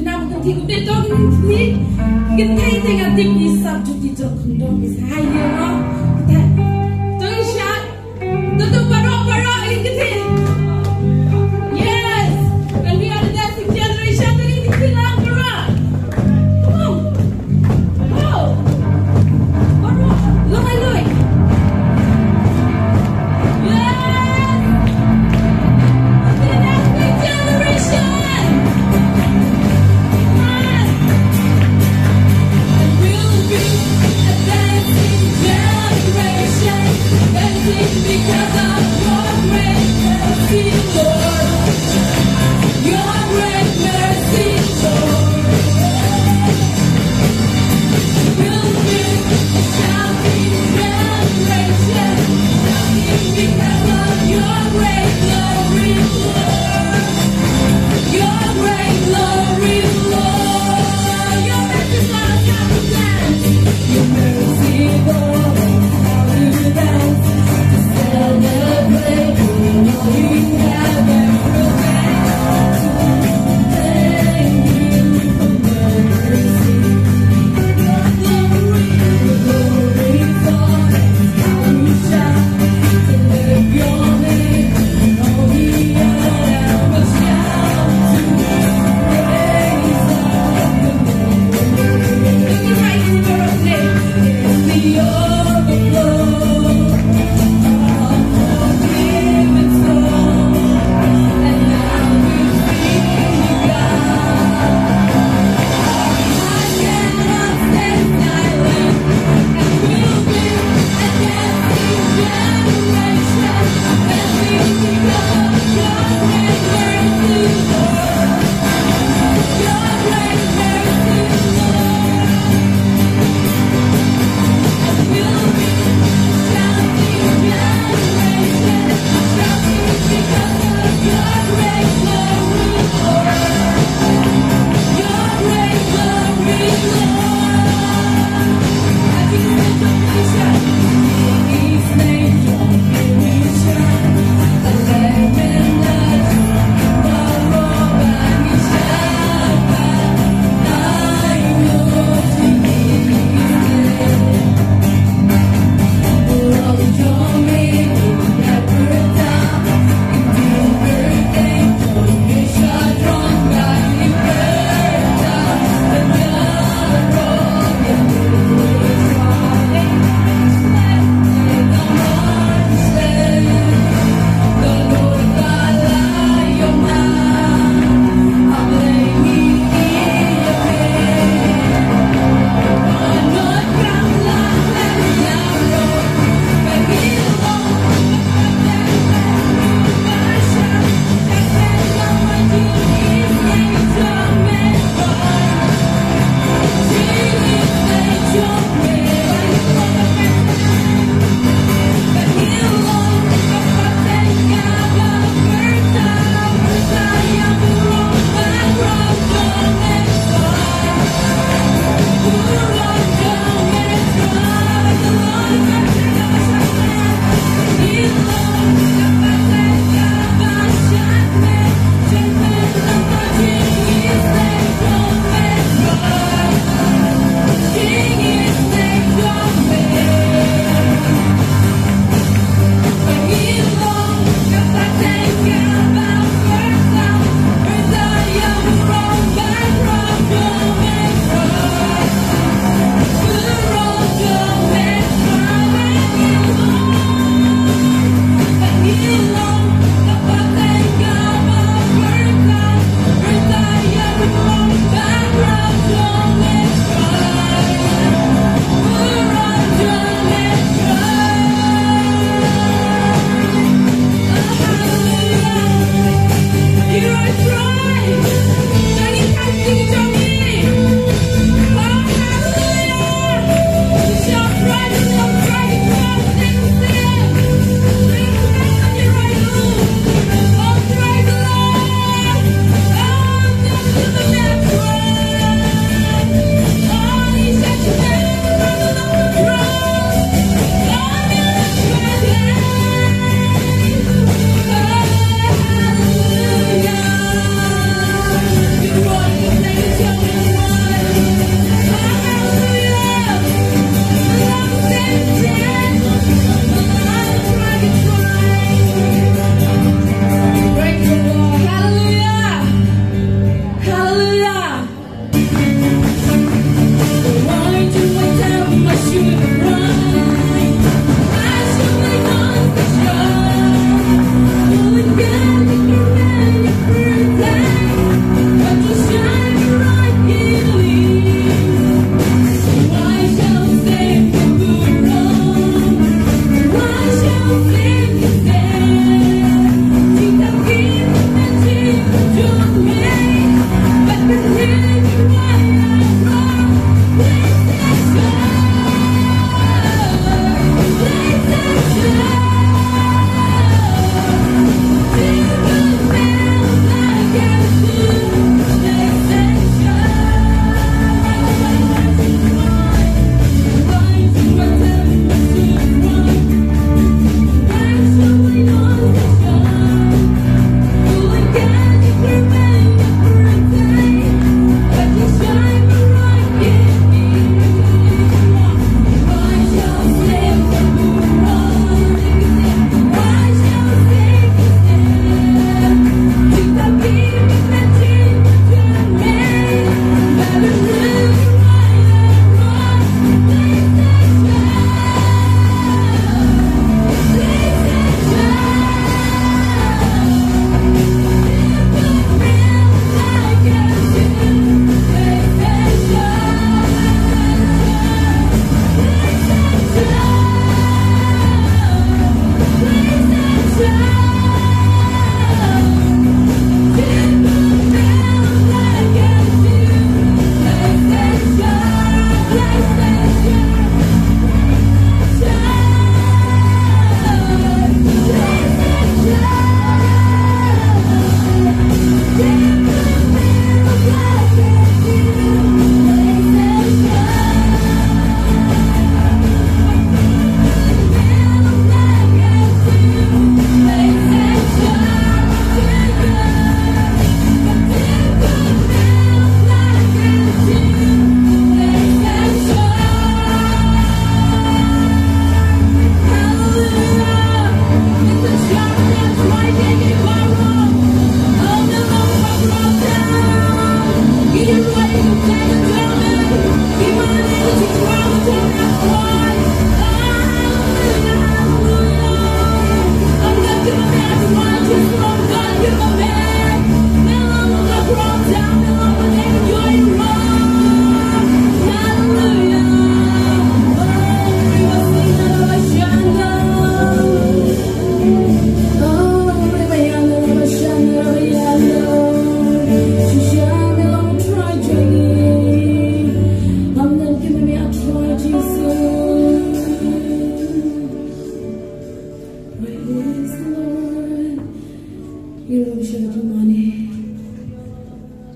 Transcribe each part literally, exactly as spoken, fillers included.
Nam kynthei kumne to kynthei. Kynthei te nga tip i sap juti jrok khyndiat i sa hai ïa no. Kynthei. To i sha. To to baroh baroh i kynthei. Yes. And we are the dancing generation. To i kynthei lang baroh. Wow. Wow. Baroh. Long ai lui. Yes.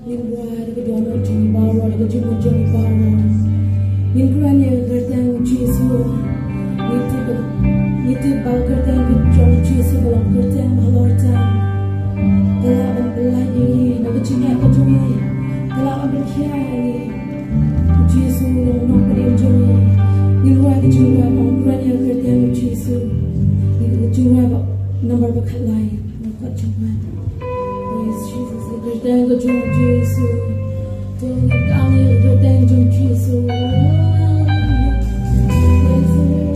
Ngin wad ka dohnud jong ngi baroh, da ka jingmut jong ngi baroh. Ngin kren ïa ka kyrteng Jisu. Ngi tip ba, ngi tip ba ka kyrteng jong Jisu ka long kyrteng halor tam. Ka lah ban pyllait ïa ngi na ka jingeh ka jong ngi. Ka lah ban pynkhiah ïa ngi. Jisu long nongpynim jong ngi. Ngin wad ka jingrwai ba ong kren ïa ka kyrteng Jisu. Ngi ka jingrwai ba nambar ba khatlai. Praise Jesus. Ka kyrteng ka jong Jisu. To ngi kang ïa ka kyrteng jong Jisu. Praise the Lord.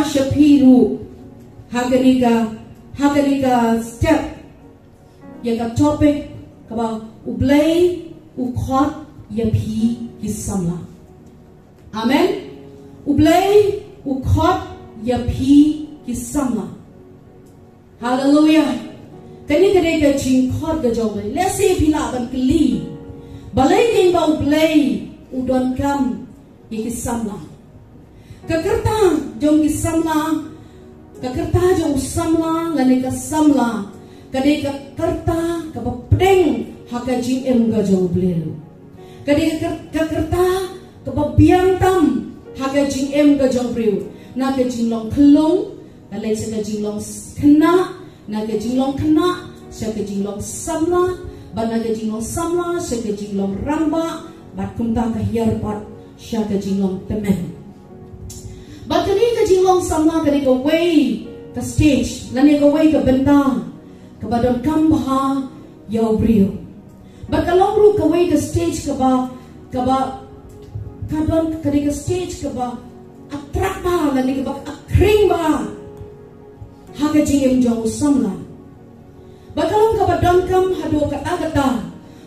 sha phi ruh ha kane ka, ha kane ka step, ïa ka topic kaba U Blei u khot ïa phi ki samla. Amen. U Blei u khot ïa phi ki samla. Haleluia. Kane ka dei ka jingkhot ka jong U Blei. Lehse phi lah ban kylli, balei keiñ ba U Blei u donkam ïa ki samla? Ka kyrta jong ki samla, ka kyrta jong u samla lane ka samla, ka dei ka kyrta kaba pdeng ha ka jingim ka jong u briew. Ka dei ka kyr-, ka kyrta kaba biang tam ha ka jingim ka jong u briew. Na ka jinglong khyllung, ka leit sha ka jinglong s-, khynnah, na ka jinglong khynnah sha ka jinglong samla, bad na ka jinglong samla sha ka jinglong rangbah, bad kumta ka hiar pat sha ka jinglong tymmen. Bad kane ka jinglong samla ka dei kawei ka stage lane kawei ka bynta kaba donkam bha ïa u briew. Bad ka long ruh kawei ka stage kaba, kaba, ka don, ka dei ka stage kaba attract bha lane kaba khring bha ha ka jingim jong u samla. Bad ka long kaba donkam haduh katta katta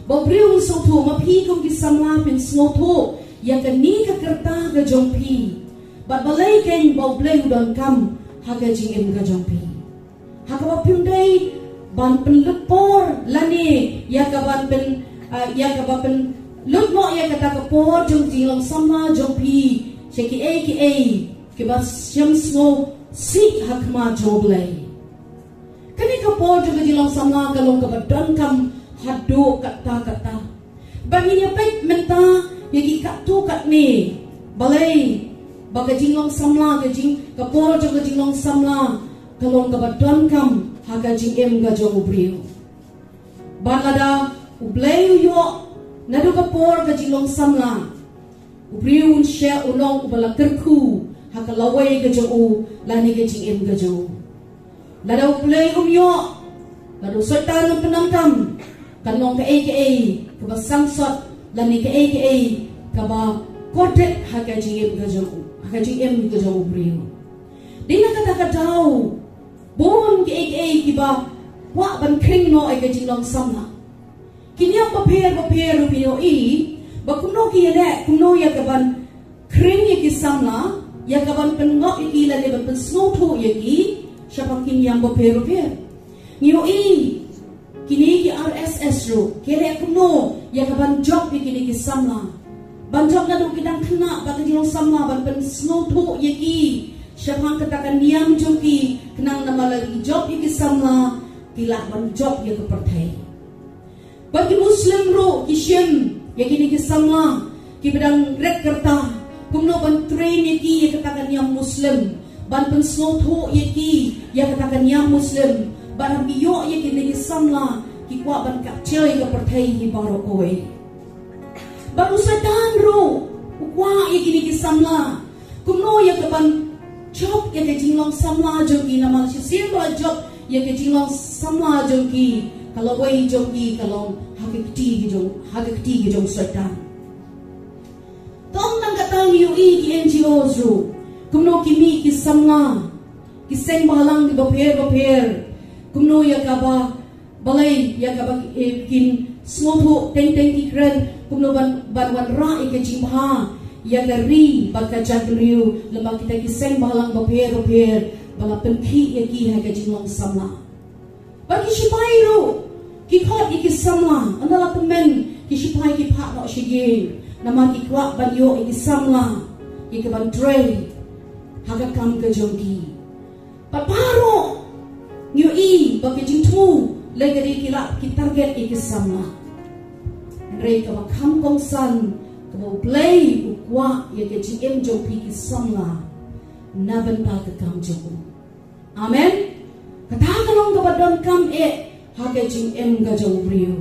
ba u briew un sngewthuh, ma phi kum ki samla phin sngewthuh ïa kane ka kyrta ka jong phi, bad balei keiñ ba U Blei u donkam ha ka jingim ka jong phi. Ha kaba phim dei ban pynlut por lane ïa kaban pyn, ah, ïa kaba pynlut noh ïa kata ka por jong jinglong samla jong phi sha kiei kiei kiba shem sngewsih ha khmat jong U Blei. Kane ka por jong ka jinglong samla ka long kaba donkam haduh katta katta. Ba ngin ïa peit mynta ïa ki katto katne, balei ba ka jinglong samla, ka jing, ka por jong ka jinglong samla ka long kaba donkam ha ka jingim ka jong u briew. Bad lada U Blei u ïoh naduh ka por ka jinglong samla, u briew un shah, un long uba la kyrkhu ha ka lawei ka jong u lane ka jingim ka jong u. Lada U Blei um ïoh, lada u Soitan um pyndonkam, kan long kaei kaei kaba sangsot lane kaei kaei kaba kordit ha ka jingim ka jong u, ha ka jingim ka jong u briew. Dei na kata ka daw bun kiei kiei kiba kwah ban khring noh ïa ka jinglong samla. Ki niam bapher bapher ruh phi ïohi ba kumno ki ïaleh, kumno ïa kaban khring ïa ki samla, ïa kaban pynngop ïa ki lane ban pynsngewthuh ïa ki shaphang ki niam bapher bapher. Ngi ïohi kine ki R S S ruh ki leh kumno ïa kaban jop ïa kine ki samla. Ban jop naduh ki dang khynnah bad ka jinglong samla, ban pynsngewthuh ïa ki shaphang kata ka niam jong ki, khnang namar lada ki jop ïa ki samla ki lah ban jop ïa ka pyrthei. Bad ki Muslim ruh ki shim ïa kine ki samla kiba dang rit kyrta, kumno ban train ïa ki ïa kata ka niam Muslim, ban pynsngewthuh ïa ki ïa kata ka niam Muslim, bad haba ki ïoh ïa kine ki samla ki kwah ban capture ïa ka pyrthei hi baroh kawei. Bad u Soitan ruh u kwah ïa kine ki samla, kumno ïa kaban jop ïa ka jinglong samla jong ki, namar shisien ba la jop ïa ka jinglong samla jong ki, ka lawei jong ki ka long ha ka kti ki jong, ha ka kti ki jong u Soitan. Tang tang kata ngi ïohi ki N G Os ruh kumno ki mih ki samla, ki seng bhalang kiba pher bapher, kumno ïa kaba, balei ïa kaba, eh, kin sngewthuh teng teng ki kren kumno ban, ban wanrah ïa ka jingbha ïa ka ri bad ka jaitbynriew lyngba kita ki seng bhalang bapher bapher ba la pynkhih ïa ki ha ka jinglong samla. Bad ki shipai ruh ki khot ïa ki samla, ynda la tymmen ki shipai ki phah noh shajing, namar ki kwah ban ïoh ïa ki samla ïa kaban trei ha ka kam ka jong ki. Bad baroh ngi ïohi ba ka jingthmu lei ka dei ki lah ki target ïa ki samla. Hynrei kaba kham kongsan, kaba U Blei u kwah ïa ka jingim jong phi ki samla na bynta ka kam jong u. Amen. Kata ka long kaba donkam eh ha ka jingim ka jong u briew.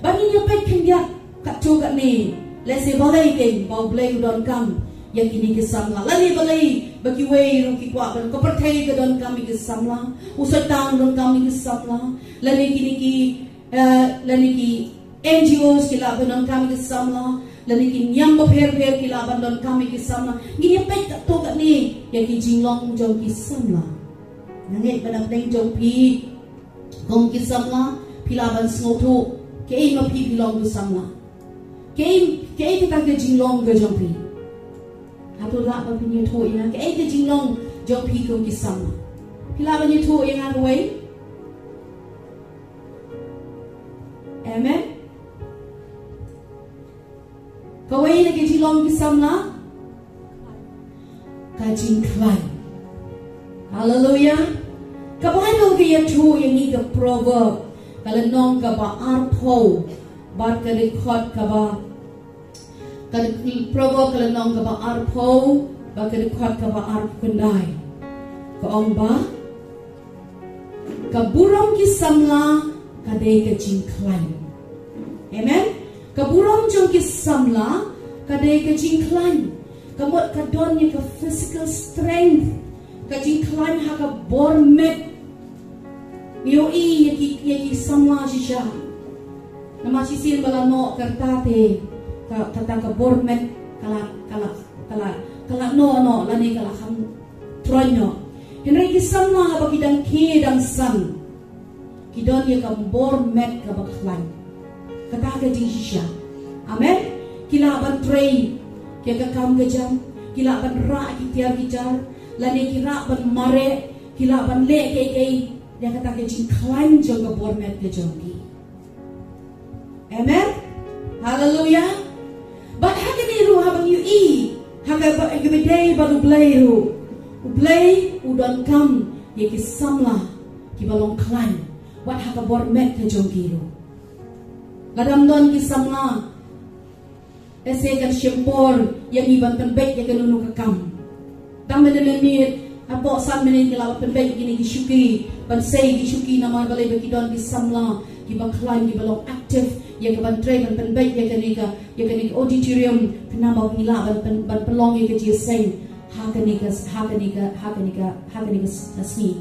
Bad ngin ïa peit khyndiat katto katne, lehse balei keiñ ba U Blei u donkam ïa kine ki samla, lane balei ba kiwei ruh ki kwah ban, ka pyrthei ka donkam ïa ki samla, u Soitan u donkam ïa ki samla, lane kine ki, eh, lane ki N G Os ki lah ban donkam ïa ki samla, lane ki niam bapher bapher ki lah ban donkam ïa ki samla. Ngin ïa peit katto katne ïa ki jinglong jong ki samla. Nga ngeit ba na pdeng jong phi kum ki samla, phi lah ban sngewthuh kaei ma phi phi long ki samla. Kaei, kaei kata ka jinglong ka jong phi. Hato lah ba phin ïathuh ïa nga kaei ka jinglong jong phi kum ki samla? Phi lah ban ïathuh ïa nga kawei? Amen. Kawei na ka jinglong ki samla, ka jingkhlaiñ. Haleluya. Ka Baibl ka ïathuh ïa ngi ka Proverb, ka lynnong kaba arphew, bad ka dkhot kaba, ka Proverb ka lynnong kaba arphew, bad ka dkhot kaba arphew khyndai. Ka ong ba, ka burom ki samla ka dei ka jingkhlaiñ. Amen. Ka burom jong ki samla ka dei ka jingkhlaiñ. Ka mut ka don ïa ka physical strength, ka jingkhlaiñ ha ka bor met. Ngi ïohi ïa ki, ïa ki samla shisha. Namar shisien ba la noh ka rta te, ka, kata ka bor met ka la, ka la, ka la, ka la noh noh lane ka la kham troiñ noh. Hynrei ki samla haba ki dang khie dang san, ki don ïa ka bor met kaba khlaiñ. Kata ka jingshisha. Amen. Ki lah ban trei ïa ka kam ka jam, ki lah ban rah ki tiar ki jar, lane ki lah ban mareh, ki lah ban leh kaei kaei, ïa kata ka jingkhlaiñ jong ka bor met ka jong ki. Amen. Haleluya. Bad ha kane ruh haba ngi ïohi ha kaba, kaba ïadei bad U Blei ruh, U Blei u donkam ïa ki samla kiba long khlaiñ wat ha ka bor met ka jong ki ruh. Lada ym don ki samla, lehse kan shim por ïa ngi ban pynbeit ïa kano kano ka kam. Tang mynne mynmiet, hapoh san mynne ngi la pynbeit ïa kine ki shuki, ban sei ki shuki namar balei? Ba ki don ki samla kiba khlaiñ, kiba long active ïa ka ban trei ban pynbeit ïa kane ka, ïa kane ka auditorium, khnang ba ngi lah ban pyn-, ban pynlong ïa ka jingïaseng ha kane ka, ha kane ka, ha kane ka, ha kane ka s-, ka sngi.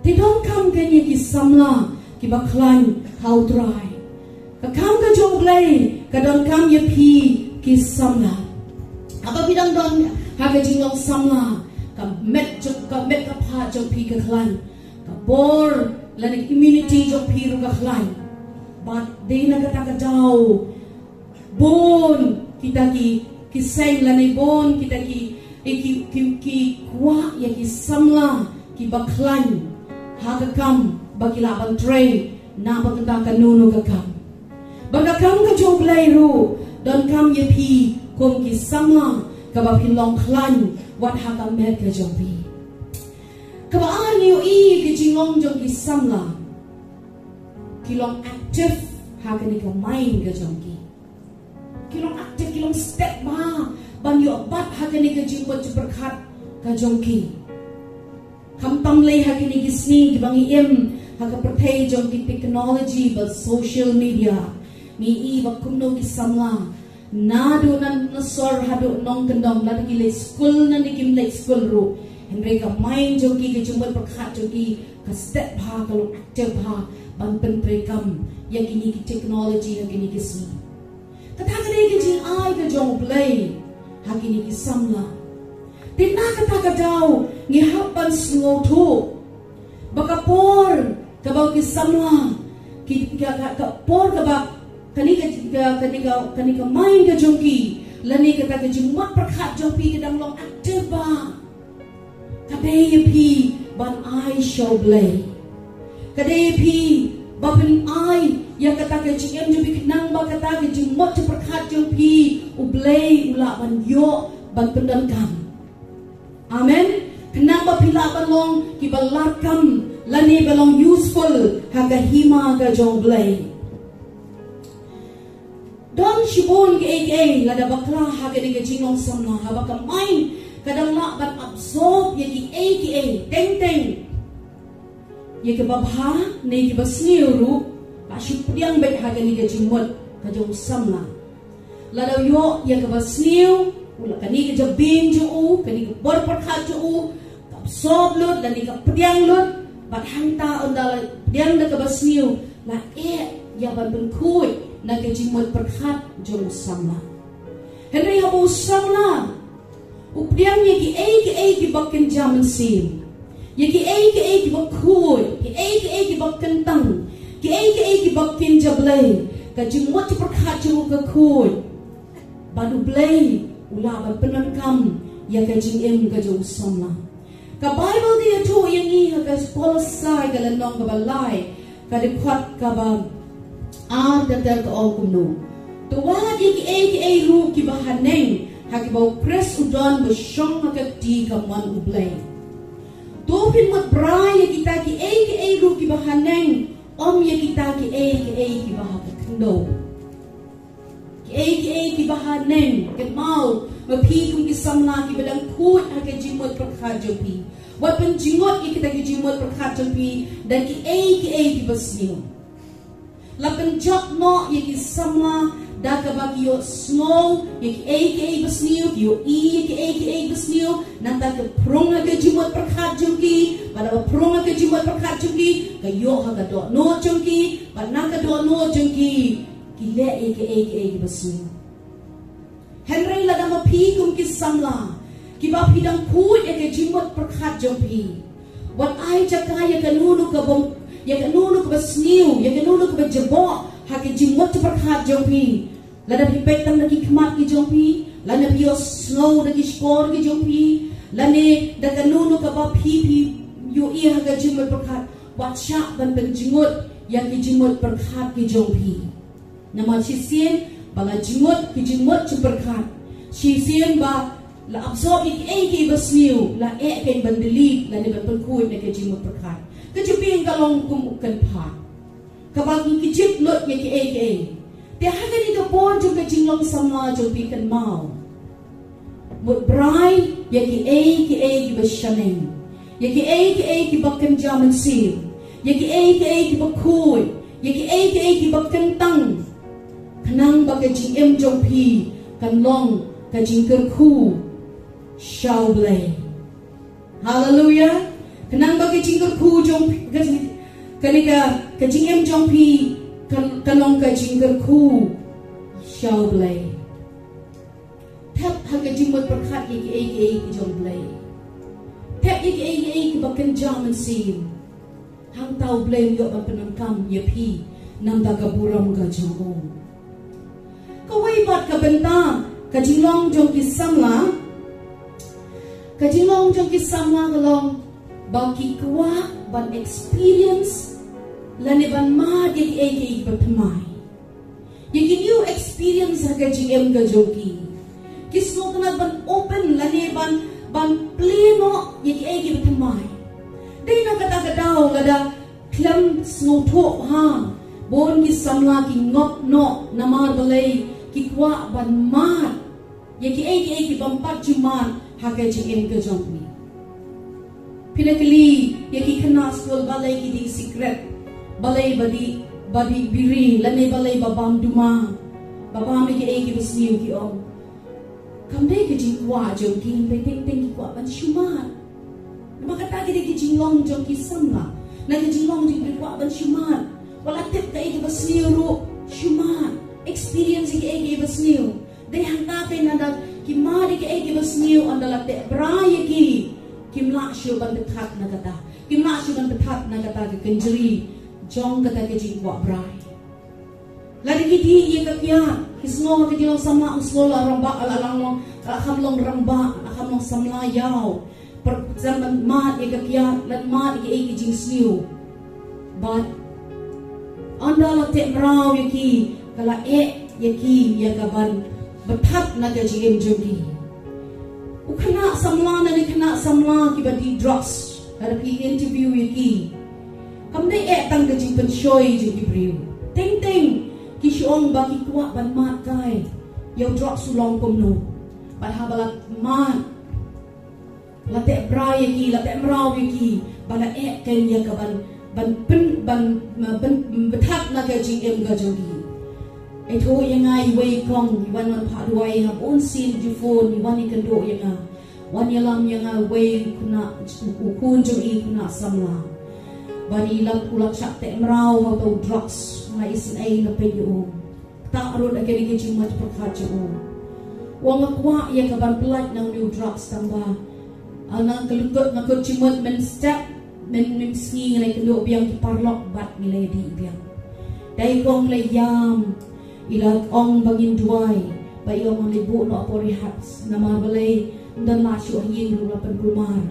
Te donkam kane ki samla kiba khlaiñ ha U Trai. Ka kam ka jong U Blei ka donkam ïa phi ki samla. Haba phi dang don ha ka jinglong samla, ka met jong, ka met ka phad jong phi ka khlaiñ. Ka bor lane ka immunity jong phi ruh ka khlaiñ. Bad dei na kata ka daw bun kita ki, ki seng lane bun kita ki, ki, ki, ki, ki kwah ïa ki samla kiba khlaiñ ha ka kam ba ki lah ban trei na bynta kano kano ka kam. Bad ka kam ka jong U Blei ruh donkam ïa phi kum ki samla kaba phin long khlaiñ wat ha ka met ka jong phi. Kaba ar, ngi ïohi ka jinglong jong ki samla, ki long active ha kane ka mind ka jong ki. Ki long active, ki long step bha ban ïoh bat ha kane ka jingmut jingpyrkhat ka jong ki. Khamtam lei ha kine ki sngi kiba ngi im ha ka pyrthei jong ki technology bad social media, ngi i ba kumno ki samla, naduh na sor haduh nongkyndong, lada ki leit skul ne kim leit skul ruh, hynrei ka mind jong ki, ka jingmut pyrkhat jong ki, ka step bha, ka long active bha ban pyntreikam ïa kine ki technology ha kine ki sngi. Kata ka dei ka jingai ka jong U Blei ha kine ki samla. Te na kata ka daw ngi hap ban sngewthuh ba ka por kaba ki samla, ki, ka, ka, ka por kaba kane ka, ka, kane ka, kane ka mind ka jong ki lane kata ka jingmut pyrkhat jong phi ka dang long active bha, ka dei ïa phi ban ai sha U Blei. Ka dei ïa phi ba phin ai ïa kata ka jingim jong phi khnang ba kata ka jingmut jingpyrkhat jong phi U Blei u lah ban ïoh ban pyndonkam. Amen. Khnang ba phi lah ban long kiba lad kam lane ba long useful ha ka hima ka jong U Blei. Don shibun kiei kiei lada bakla ha kane ka jinglong samla, haba ka mind ka dang lah ban absorb ïa kiei kiei teng teng, ïa kiba bha ne kiba sniew ruh, ka shu pdiang beit ha kane ka jingmut ka jong u samla. Lada u ïoh ïa kaba sniew, u la, kane ka jabieng jong u, kane ka bor pyrkhat jong u ka absorb lut lane ka pdiang lut. Bad hangta ynda la pdiang da kaba sniew, la eh ïa ban pynkhuid na ka jingmut pyrkhat jong u samla. Hynrei haba u samla u pdiang ïa kiei kiei kiba kynja mynsiem, ïa kiei kiei kiba khuid, kiei kiei kiba kyntang, kiei kiei kiba kynja Blei, ka jingmut pyrkhat jong u ka khuid. Bad u Blei u lah ban pyndonkam ïa ka jingim ka jong u samla. Ka Baibl ka ïathuh ïa ngi ha ka Kolosai ka lynnong kaba lai, ka dkhot kaba ar, ka ter ka ong kumno: To wad ïa kiei kiei ruh kiba haneng ha kiba u Khrist u don ba shong ha ka kti kamon u Blei. To phin mut brai ïa kita kiei kiei ruh kiba haneng, ym ïa kita kiei kiei kiba ha ka khyndew. Kiei kiei kiba haneng, kynmaw, ma phi kum ki samla kiba dang khuid ha ka jingmut pyrkhat jong phi, wat pynjngut ïa kita ki jingmut pyrkhat jong phi da kiei kiei kiba sniew. La pynjot noh ïa ki samla da kaba ki ïohsngew ïa kiei kiei ba sniew, ki ïohi ïa kiei kiei ba sniew, nangta ki phrung ha ka jingmut pyrkhat jong ki, bad haba phrung ha ka jingmut pyrkhat jong ki, ka ïoh ha ka dohnud jong ki, bad na ka dohnud jong ki, ki leh ïa kiei kiei kiba sniew. Hynrei lada ma phi kum ki samla kiba phi dang khuid ïa ka jingmut pyrkhat jong phi, wat ai jaka ïa kano kano kaba, ïa kano kano kaba sniew, ïa kano kano kaba jaboh ha ka jingmut pyrkhat jong phi. Lada phi peit tang da ki khmat ki jong phi, lada phi ïohsngew da ki shkor ki jong phi, lane da kano kano kaba phi, phi ïohi ha ka jingmut pyrkhat, wat shah ban pynjngut ïa ki jingmut pyrkhat ki jong phi. Namar shisien ba la jngut ki jingmut jingpyrkhat, shisien ba la absorb ïa kiei kiei ba sniew, la eh kein ban delete lane ban pynkhuid na ka jingmut pyrkhat. Ka jingbiang ka long kum u kynphad kaba ngi kjit lut ïa kiei kiei. Te ha kane ka por jong ka jinglong samla jong phi, kynmaw, mut brai ïa kiei kiei kiba shaneng, ïa kiei kiei kiba kynja mynsiem, ïa kiei kiei kiba khuid, ïa kiei kiei kiba kyntang, khnang ba ka jingim jong phi kan long ka jingkyrkhu sha u Blei. Haleluya. Khnang ba ka jingkyrkhu jong phi, ka, kane ka, ka jingim jong phi kan, kan long ka jingkyrkhu sha u Blei. Thep ha ka jingmut pyrkhat ïa kiei kiei ki jong u Blei. Thep ïa kiei kiei kiba kynja mynsiem. Hangta u Blei un ïoh ban pyndonkam ïa phi namar ka burom ka jong u. Kawei pat ka bynta ka jinglong jong ki samla, ka jinglong jong ki samla ka long ba ki kwah ban experience lane ban mad ïa kiei kiei kiba thymmai. Ïa ki new experience ha ka jingim ka jong ki. Ki sngewtynnat ban open lane ban, ban plie noh ïa kiei kiba thymmai. Dei na kata ka daw lada khlem sngewthuh, ha, bun ki samla ki ngop noh namar balei, ki kwah ban mad ïa kiei kiei ki bym pat ju mad ha ka jingim ka jong ki. Phi la kylli ïa ki khynnah skul balei ki dih sikret, balei ba dih, ba dih biri, lane balei ba bam duma, ba bam ïa kiei kiba sniew, ki ong kam dei ka jingkwah jong ki, hynrei teng teng ki kwah ban shu mad. Namar kata ka dei ka jinglong jong ki samla. Na ka jinglong jong ki kwah ban shu mad. Wat la tip kaei kaba sniew ruh, shu mad. Experience ïa kiei kiei ba sniew. Dei hangta kein, ynda ki mad ïa kiei kiei ba sniew, ynda la teh brai ïa ki, kim lah shuh ban pynthat na kata. Kim lah shuh ban pynthat na kata ka kynjri jong kata ka jingkwah brai. Lada ki dih ïa ka kiad, ki sngew ha ka jinglong samla, ym sngew la rangbah, la lang long, la kham long rangbah, la kham long samla ïaw. Pyrshang ban mad ïa ka kiad, lane mad ïa kiei ki jingsniew. Bad ynda la teh mraw ïa ki, ka la eh ïa ki ïa ka ban pynthat na ka jingim jong ki. U khynnah samla ne khynnah samla kiba dih drugs, lada phi interview ïa ki, kam dei eh tang ka jingpynshoi jong ki briew. Teng teng ki shu ong ba ki kwah ban mad kai ïa u drugs u long kumno. Bad haba la mad, la teh brai ïa ki, la teh mraw ïa ki, ba la eh kein ïa ka ban, ban pyn, ban, ban, ban pynthat na ka jingim ka jong ki. Ïathuh ïa nga iwei i kong, i wan wan phah duwai ha bun sien jingpun, i wan ïakynduh ïa nga. Wan ïalam ïa nga iwei u khynnah, u khun jong i, khynnah samla. Ba ni lap u lak shah teh mraw ha uta u drugs, nga isynei na peit ïa u. Ktah ruh ha kane ka jingmut pyrkhat jong u. U ong nga kwah ïa ka ban pyllait na une u drugs tang ba, ah, nga khlem kut, nga kut jingmut mynstep, myn, mynsngi ngi la ïakynduh biang ki paralok bad ngi la ïadih biang. Dei kong la ïam, i la ong ba ngin duwai, ba i ong ngan leit buh noh hapoh rehab, namar balei, ym don la shuh ha ïing ruh la pynkulmar.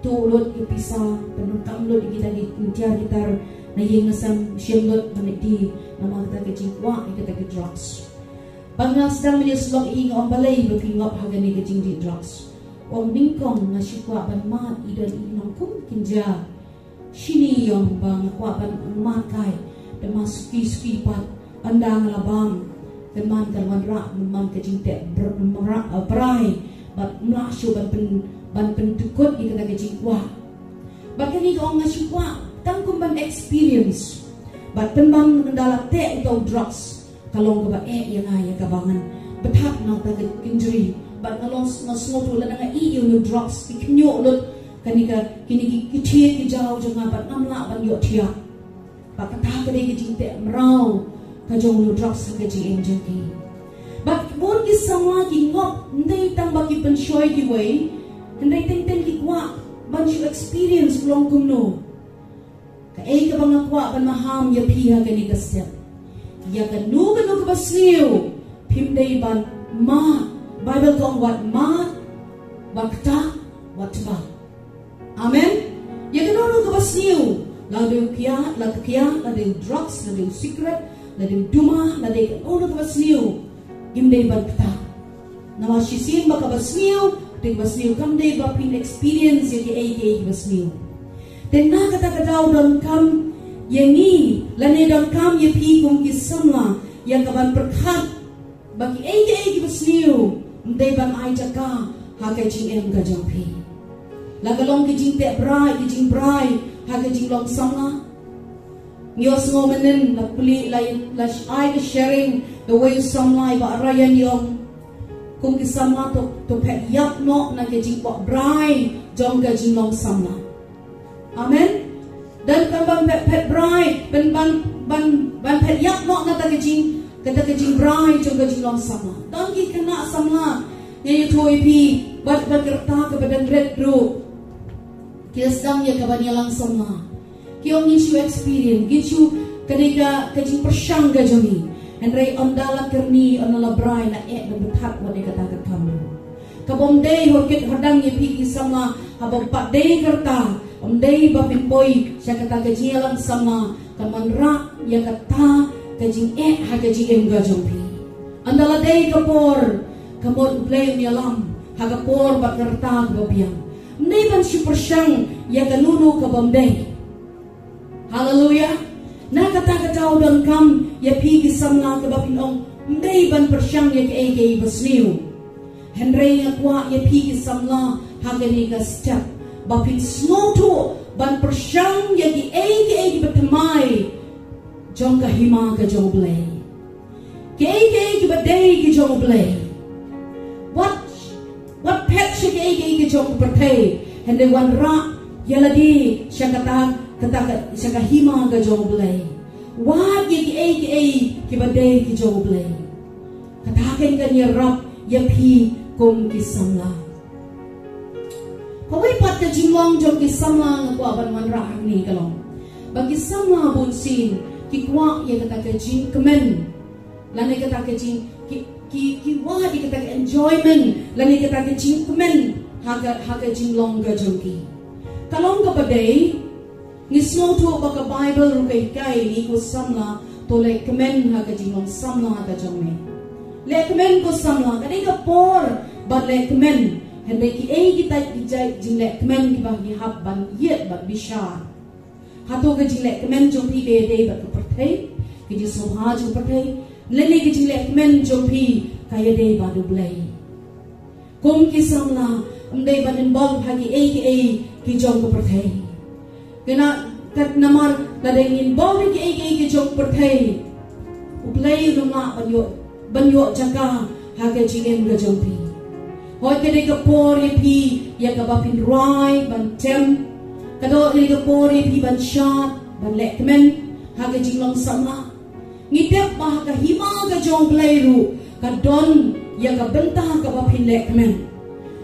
Tuh lut ïa ki pisa, pyndonkam lut ïa kita ki tiar ki tar na ïing na sem, shim lut ban leit die namar kata ka jingkwah ïa kata ki drugs. Ba nga sdang ban ïasyllok ïa i, nga ong balei ba phi ngop ha kane ka jingdih drugs. U ong nyngkong nga shu kwah ban mad, i don i nongkum kynja. Shini i ong ba nga kwah ban mad kai, te ma suki suki pat, ynda nga la bam, kynmaw kan wanrah, kynmaw ka jingteh br-, bra-, brai, bad ym lah shuh ban pyn, ban pyndukut ïa kata ka jingkwah. Bad kane ka ong nga shu kwah tang kum ban experience. Bad pynban ynda la teh uta u drugs, ka long kaba eh ïa nga ïa kaba ngan bthat na uta ka injury. Bad nga long, nga sngewthuh lada nga ïeh ïa une u drugs, ki khynñiuh lut kane ka, kine ki, ki thied ki jaw jong nga bad ngam lah ban ïohthiah. Bad kata ka dei ka jingteh mraw ka jong une u drugs ha ka jingim jong ki. Bad bun ki samla ki ngop, ym dei tang ba ki pynshoi kiwei, hynrei teng teng ki kwah ban shu experience long kumno. Kaei kaba nga kwah ban maham ïa phi ha kane ka step. Ïa kano kano kaba sniew, phim dei ban mad. Baibl ka ong wat mad, wat ktah, wat tba. Amen. Ïa kano kano kaba sniew, la dei u kiad, la dei u kiad, la dei u drugs, la dei u sikret, la dei u duma, la dei kano kano kaba sniew, ngim dei ban ktah. Namar shisien ba kaba sniew, te kaba sniew kam dei ba phin experience ïa kiei kiei kiba sniew. Te na kata ka daw donkam ïa ngi, lane donkam ïa phi kum ki samla, ïa ka ban pyrkhat ba kiei kiei kiba sniew ym dei ban ai jaka ha ka jingim ka jong phi. La ka long ka jingteh brai, ka jingbrai ha ka jinglong samla. Ngi ïohsngew mynnin, la pule, la, la ai ka sharing, kawei u samla i Bah Ryan i ong, kum ki samla to, to phet ïap noh na ka jingkwah brai jong ka jinglong samla. Amen. Don ban, ban phet, phet brai, ban, ban, ban, ban phet ïap noh na kata ka jing, kata ka jingbrai jong ka jinglong samla. Don ki khynnah samla, nga ïathuh ïa phi, bad, bad ka rta kaba dang rit ruh, ki la sdang ïa ka ban ïalang samla. Ki ong ngin shu experience, ngin shu, ka dei ka, ka jingpyrshang ka jong ngi. Hynrei ynda la kyrni, ynda la brai, la eh ban pynthat wat ïa kata ka kam. Kaba ym dei, hor kit hor dang ïa phi ki samla, haba ym pat dei ka rta, ym dei ba phin poi sha kata ka jingïalang samla, kan wanrah ïa kata ka jingeh ha ka jingim ka jong phi. Ynda la dei ka por, ka mut U Blei un ïalam ha ka por bad ka rta kaba biang. Ym dei ban shu pyrshang ïa kano kano kaba ym dei. Haleluya. Na kata ka daw donkam ïa phi ki samla, kaba phin ong ym dei ban pyrshang ïa kiei kiei ba sniew. Hynrei nga kwah ïa phi ki samla ha kane ka step ba phin sngewthuh ban pyrshang ïa kiei kiei kiba thymmai jong ka hima ka jong U Blei. Kiei kiei kiba dei ki jong U Blei. Wat, wat phet sha kiei kiei ki jong ka pyrthei, hynrei wanrah ïa lade sha kata, kata ka, sha ka hima ka jong U Blei. Wat ïa kiei kiei kiba dei ki jong U Blei. Kata kan ïarap ïa phi kum ki samla. Kawei pat ka jinglong jong ki samla nga kwah ban wanrah hangne ka long ba ki samla bunsien ki kwah ïa kata ka jingkmen, lane kata ka jing, ki, ki, ki wad ïa kata ka enjoyment, lane kata ka jingkmen ha ka, ha ka jinglong ka jong ki. Ka long kaba dei, ngi sngewthuh ba ka Baibl ruh ka hikai ngi ko samla to leh kmen ha ka jinglong samla ka jong me. Leh kmen ko samla, ka dei ka por ban leh kmen. Hynrei kiei kita ki jait jingleh kmen kiba ngi hap ban ïeit ban bishar. Hato ka jingleh kmen jong phi ka ïadei bad ka pyrthei, ka jingsngewbha jong ka pyrthei, lane ka jingleh kmen jong phi ka ïadei bad U Blei? Kum ki samla, ym dei ban involve ha kiei kiei ki jong ka pyrthei. Kane, kat namar lada ngi involve ha kiei kiei ki jong ka pyrthei, U Blei um lah ban ïoh, ban ïoh jaka ha ka jingim ka jong phi. Hooid, ka dei ka por ïa phi ïa kaba phin rwai ban tem. Ka dei ka por ïa phi ban shad, ban leh kmen ha ka jinglong samla. Ngi tip ba ha ka hima ka jong U Blei ruh ka don ïa ka bynta kaba phin leh kmen.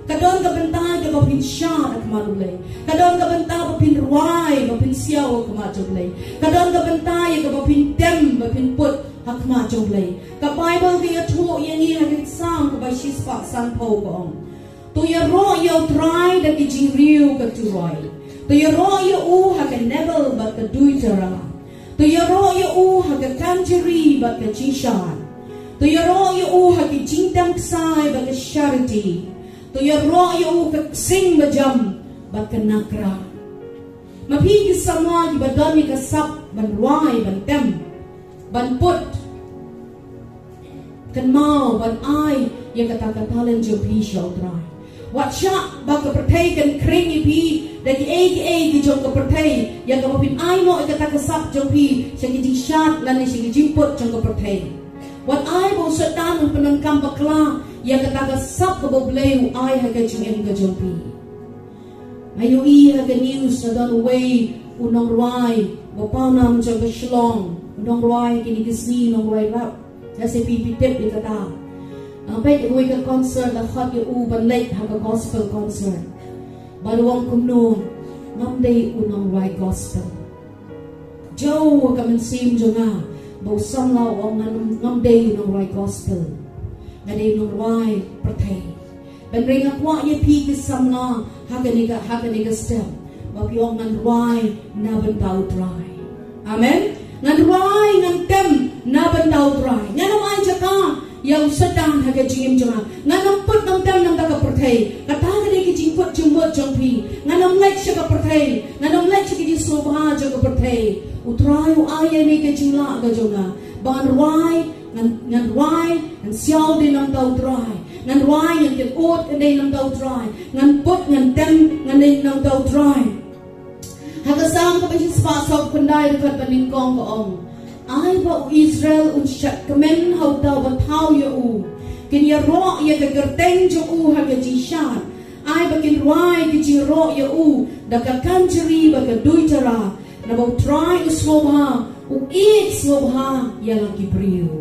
Ka don ka bynta kaba phin shad ha khmat U Blei. Ka don ka bynta ba phin rwai, ba phin siaw ha khmat jong U Blei. Ka don ka bynta ïa kaba phin tem, ba phin put ha khmat jong U Blei. Ka Baibl ka ïathuh ïa ngi ha ka Salm kaba shispah sanphew, ka ong: To ïaroh ïa U Trai da ka jingriew ka turoi. To ïaroh ïa u ha ka Nebel bad ka Duitara. To ïaroh ïa u ha ka Kanjari bad ka Jishan. To ïaroh ïa u ha ka Jingdem Ksai bad ka Shariti. To ïaroh ïa u ka Ksing Bajam bad ka Nakra. Ma phi ki samla kiba don ïa ka sap ban rwai, ban tem, ban put, kynmaw ban ai ïa kata ka talent jong phi sha U Trai. Wat shah ba ka pyrthei kan khring ïa phi da ki ei ki ei ki jong ka pyrthei, ïa kaba phin ai noh ïa kata ka sap jong phi sha ki jingshad lane sha ki jingput jong ka pyrthei. Wat ai ba u Soitan un pyndonkam bakla ïa kata ka sap kaba U Blei u ai ha ka jingim ka jong phi. Nga ïohi ha ka news, na don uwei u nongrwai ba pawnam jong ka Shillong, u nongrwai kine ki sngi, nongrwai rap. Lehse phi phi tip ïa kata. Nga peit ïa uwei ka concert, la khot ïa u ban leit ha ka gospel concert. Bad u ong kumno: Ngam dei u nongrwai gospel. Jaw ka mynsiem jong nga ba u samla u ong: Ngam, ngam dei u nongrwai gospel. Nga dei u nongrwai pyrthei. Hynrei nga kwah ïa phi ki samla ha kane ka, ha kane ka step, ba phi ong: Ngan rwai na bynta U Trai. Amen. Ngan rwai, ngan tem na bynta U Trai. Ngan ym ai jaka ïa u Soitan ha ka jingim jong nga. Ngan ym put, ngan tem na bynta ka pyrthei. Kata ka dei ka jingput jingmut jong phi. Ngan ym leit sha ka pyrthei. Ngan ym leit sha ka jingsngewbha jong ka pyrthei. U Trai u ai ïa ngi ka jinglah ka jong nga. Ban rwai, ngan, ngan rwai, ngan siaw dei na bynta U Trai. Ngan rwai, ngan kynnoh, ngan dei na bynta U Trai. Ngan put, ngan tem, ngan dei na bynta U Trai. Ha ka Salm kaba shispah sawphew khyndai, dkhot ba nyngkong, ka ong: Ai ba u Israel un shad kmen ha uta uba thaw ïa u. Kin ïaroh ïa ka kyrteng jong u ha ka jingshad. Ai ba kin rwai ki jingïaroh ïa u da ka Kanjari bad ka Duitara. Naba U Trai u sngewbha, u ïeit sngewbha ïa la ki briew.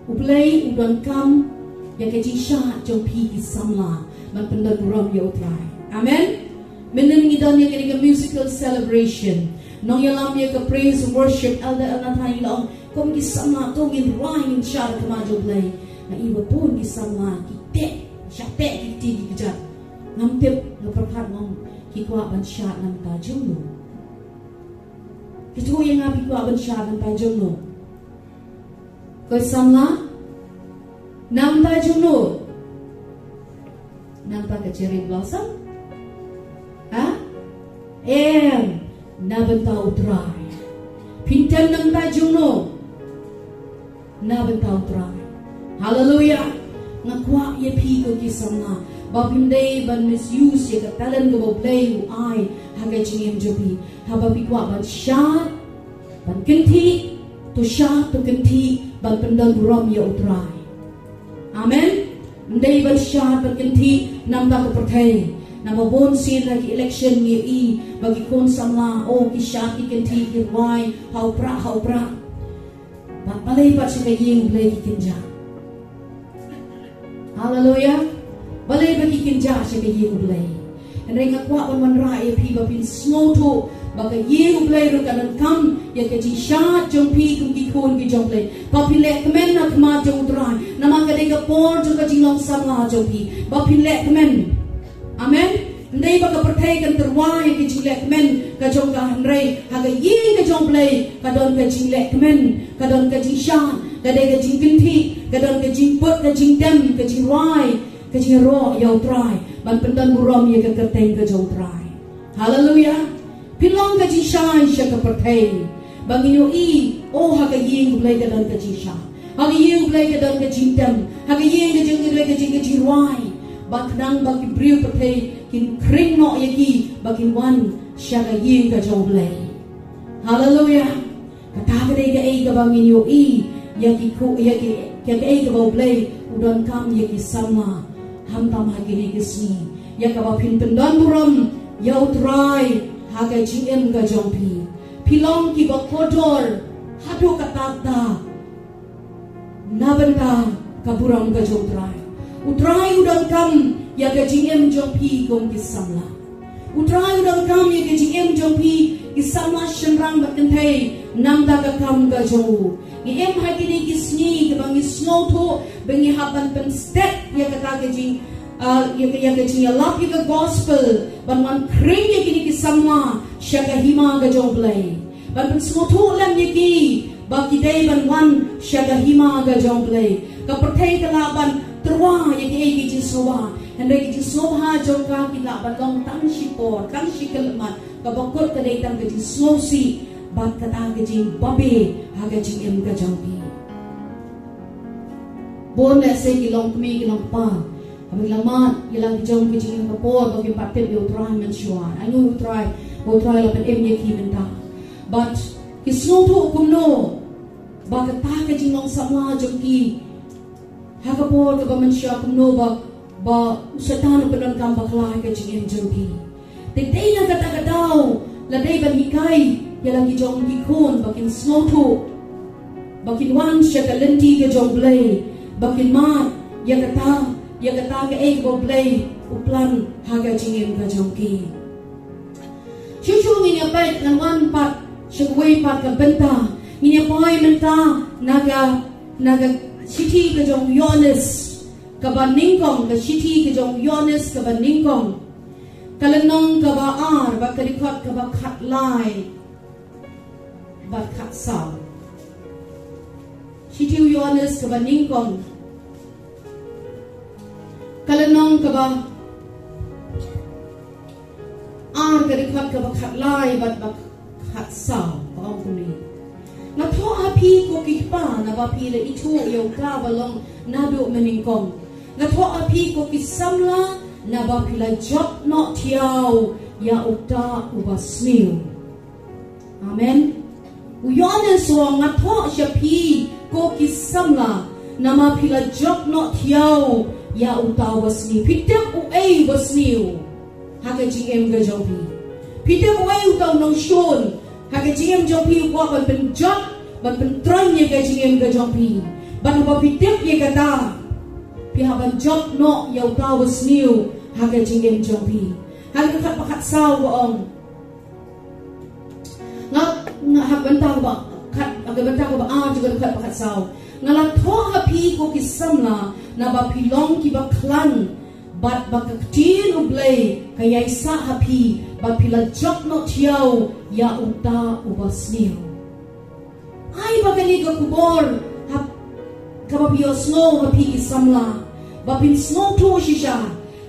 U Blei u donkam ïa ka jingshad jong phi ki samla ban pyndon burom ïa U Trai. Amen. Mynnin ngi don ïa kane ka musical celebration, nongïalam ïa ka praise and worship, Elder Elnathan, i la ong, kum ki samla to ngin rwai, ngin shad ha khmat jong U Blei. Nga i ba bun ki samla ki teh, shah teh ki kti ki kjat. Ngam tip, nga pyrkhat, nga ong ki kwah ban shad na bynta jong no. Kito ïa nga, phi kwah ban shad na bynta jong no? Ko samla, na bynta jong no? Na bynta ka cherry blossom? Ha? Em, na bynta U Trai. Phin tem na bynta jong no? Na bynta U Trai. Haleluia. Nga kwah ïa phi ko ki samla ba phim dei ban misuse ïa ka talent kaba U Blei u ai ha ka jingim jong phi. Haba phi kwah ban shad, ban kynthih, to shad, to kynthih ban pyndon burom ïa U Trai. Amen. Ym dei ban shad ban kynthih na bynta ka pyrthei. Naba bun sien ha ki election ngi i ba ki khun samla, oh, ki shad, ki kynthih, ki rwai ha u prah, ha u prah. Bad balei pat sha ka ïing U Blei ki kynjah? Haleluia. Balei ba ki kynjah sha ka ïing U Blei? Hynrei nga kwah ban wanrah ïa phi ba phin sngewthuh ba ka ïing U Blei ruh ka donkam ïa ka jingshad jong phi kum ki khun ki jong U Blei. Ba phin leh kmen ha khmat jong U Trai. Namar ka dei ka por jong ka jinglong samla jong phi. Ba phin leh kmen. Amen. Ym dei ba ka pyrthei kan tyrwa ïa ka jingleh kmen ka jong ka, hynrei ha ka ïing ka jong U Blei ka don ka jingleh kmen, ka don ka jingshad, ka dei ka jingkynthih, ka don ka jingput, ka jingtem, ka jingrwai, ka jingïaroh ïa U Trai ban pyndon burom ïa ka kyrteng ka jong U Trai. Haleluia. Pynlong ka jingshai sha ka pyrthei. Ba ngin ïohi, oh, ha ka ïing U Blei ka don ka jingshai. Ha ka ïing U Blei ka don ka jingtem. Ha ka ïing ka jong U Blei ka jing, ka jingrwai. Ba khnang ba ki briew pyrthei kin khring noh ïa ki ba kin wan sha ka ïing ka jong U Blei. Haleluia. Kata ka dei kaei kaba ngin ïohi ïa ki khu, ïa ki, ïa kaei kaba U Blei u donkam ïa ki samla. Khamtam ha kine ki sngi, ïa kaba phin pyndon burom ïa U Trai ha ka jingim ka jong phi. Phi long kiba kordor haduh katta katta na bynta ka burom ka jong U Trai. U Trai u donkam ïa ka jingim jong phi kum ki samla. U Trai u donkam ïa ka jingim jong phi ki samla shynrang bad kynthei namar ka kam ka jong u. Ngi im ha kine ki sngi kiba ngi sngewthuh ba ngi hap ban pynstet ïa kata ka jing, ah, ïa ka, ïa ka jingïalap ïa ka gospel, ban wan khring ïa kine ki samla sha ka hima ka jong U Blei. Ban pynsngewthuh lem ïa ki ba ki dei ban wan sha ka hima ka jong U Blei. Ka pyrthei ka lah ban tyrwa ïa kiei ki jingsngewbha, hynrei ki jingsngewbha jong ka ki lah ban long tang shipor, tang shi khyllipmat. Kaba kut ka dei tang ka jingsngewsih bad kata ka jingbabe ha ka jingim ka jong ki. Bun lehse ki long kmie ki long kpa, haba ki la mad ïa la ki jong ki jingim ka por ba kim pat tip ïa U Trai mynshuwa. Ai nguh U Trai ba U Trai la pynim ïa ki mynta. Bad ki sngewthuh kumno ba kata ka jinglong samla jong ki ha ka por kaba mynshuwa kumno ba, ba u Soitan u pyndonkam bakla ha ka jingim jong ki. Te dei na kata ka daw la dei ban hikai ïa la ki jong ki khun ba kin sngewthuh, ba kin wan sha ka lynti ka jong U Blei, ba kin mad ïa kata, ïa kata kaei kaba U Blei u plan ha ka jingim ka jong ki. Shuh shuh ngin ïa peit, ngan wan pat sha kawei pat ka bynta. Ngin ïa poi mynta na ka, na ka shithi ka jong u Ïoannis kaba nyngkong, ka shithi ka jong u Ïoannis kaba nyngkong, ka lynnong kaba ar bad ka dkhot kaba khatlai bad khatsaw. Shithi u Ïoannis kaba nyngkong, ka lynnong kaba ar, ka dkhot kaba khatlai bad ba khatsaw, ba ong kumne: Nga thoh ha phi ko ki kpa, naba phi la ithuh ïa uta uba long naduh mynnyngkong. Nga thoh ha phi ko ki samla, naba phi la jop noh thiaw ïa uta uba sniew. Amen. U Ïoannis u ong, nga thoh sha phi ko ki samla, namar phi la jop noh thiaw ïa uta uba sniew. Phi tip uei uba sniew ha ka jingim ka jong phi? Phi tip uei uta u nongshun ha ka jingim jong phi u kwah ban pynjot, ban pyntroiñ ïa ka jingim ka jong phi? Bad haba phi tip ïa kata, phi hap ban jop noh ïa uta uba sniew ha ka jingim jong phi. Ha ka dkhot ba khatsaw u ong, Nga, nga, ha ka bynta kaba khat, ha ka bynta kaba ar jong ka dkhot ba khatsaw: Nga la thoh ha phi ko ki samla, naba phi long kiba khlaiñ, bad ba ka ktien U Blei ka ïaisah ha phi, bad phi la jop noh thiaw ïa uta uba sniew. Ai ba kane ka khubor, ha, kaba phi ïohsngew ha phi ki samla, ba phin sngewthuh shisha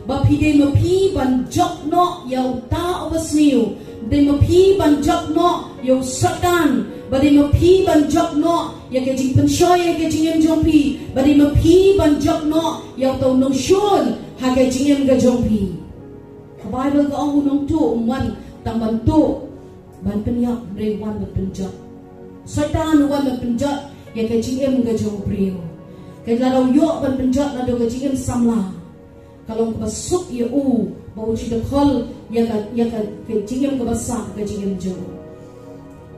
ba phi dei ma phi ban jop noh ïa uta uba sniew, dei ma phi ban jop noh ïa u Soitan, ba dei ma phi ban jop noh ïa ka jingpynshoi ïa ka jingim jong phi, ba dei ma phi ban jop noh ïa uta u nongshun ha ka jingim ka jong phi. Ka Baibl ka ong u nongtuh um wan tang ban tuh, ban pynïap, hynrei u wan ban pynjot. Soitan u wan ban pynjot ïa ka jingim ka jong u briew. Ka, lada u ïoh ban pynjot naduh ka jingim samla, ka long kaba suk ïa u ba u shu dkhot ïa ka, ïa ka, ka jingim kaba sah, ka jingim jong u.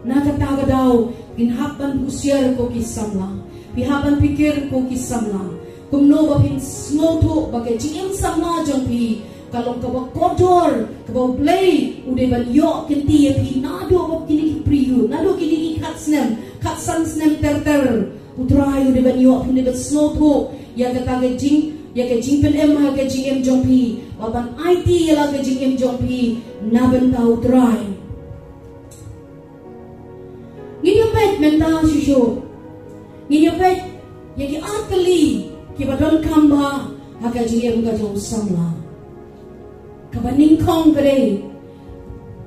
Na kata ka daw, phin hap ban husiar ko ki samla. Phi hap ban pyrkhat ko ki samla, kumno ba phin sngewthuh ba ka jingim samla jong phi ka long kaba kordor, kaba U Blei u dei ban ïoh kynti ïa phi naduh ba kine ki briew, naduh kine ki khat snem, khat san snem ter ter. U Trai u dei ban ïoh, phin dei ban sngewthuh ïa kata ka jing, ïa ka jingpynim ha ka jingim jong phi, ba ban aiti ïa la ka jingim jong phi na bynta U Trai. Ngin ïa peit mynta shuh shuh. Ngin ïa peit ïa ki ar tylli kiba donkam bha ha ka jingim ka jong u samla. Kaba nyngkong ka dei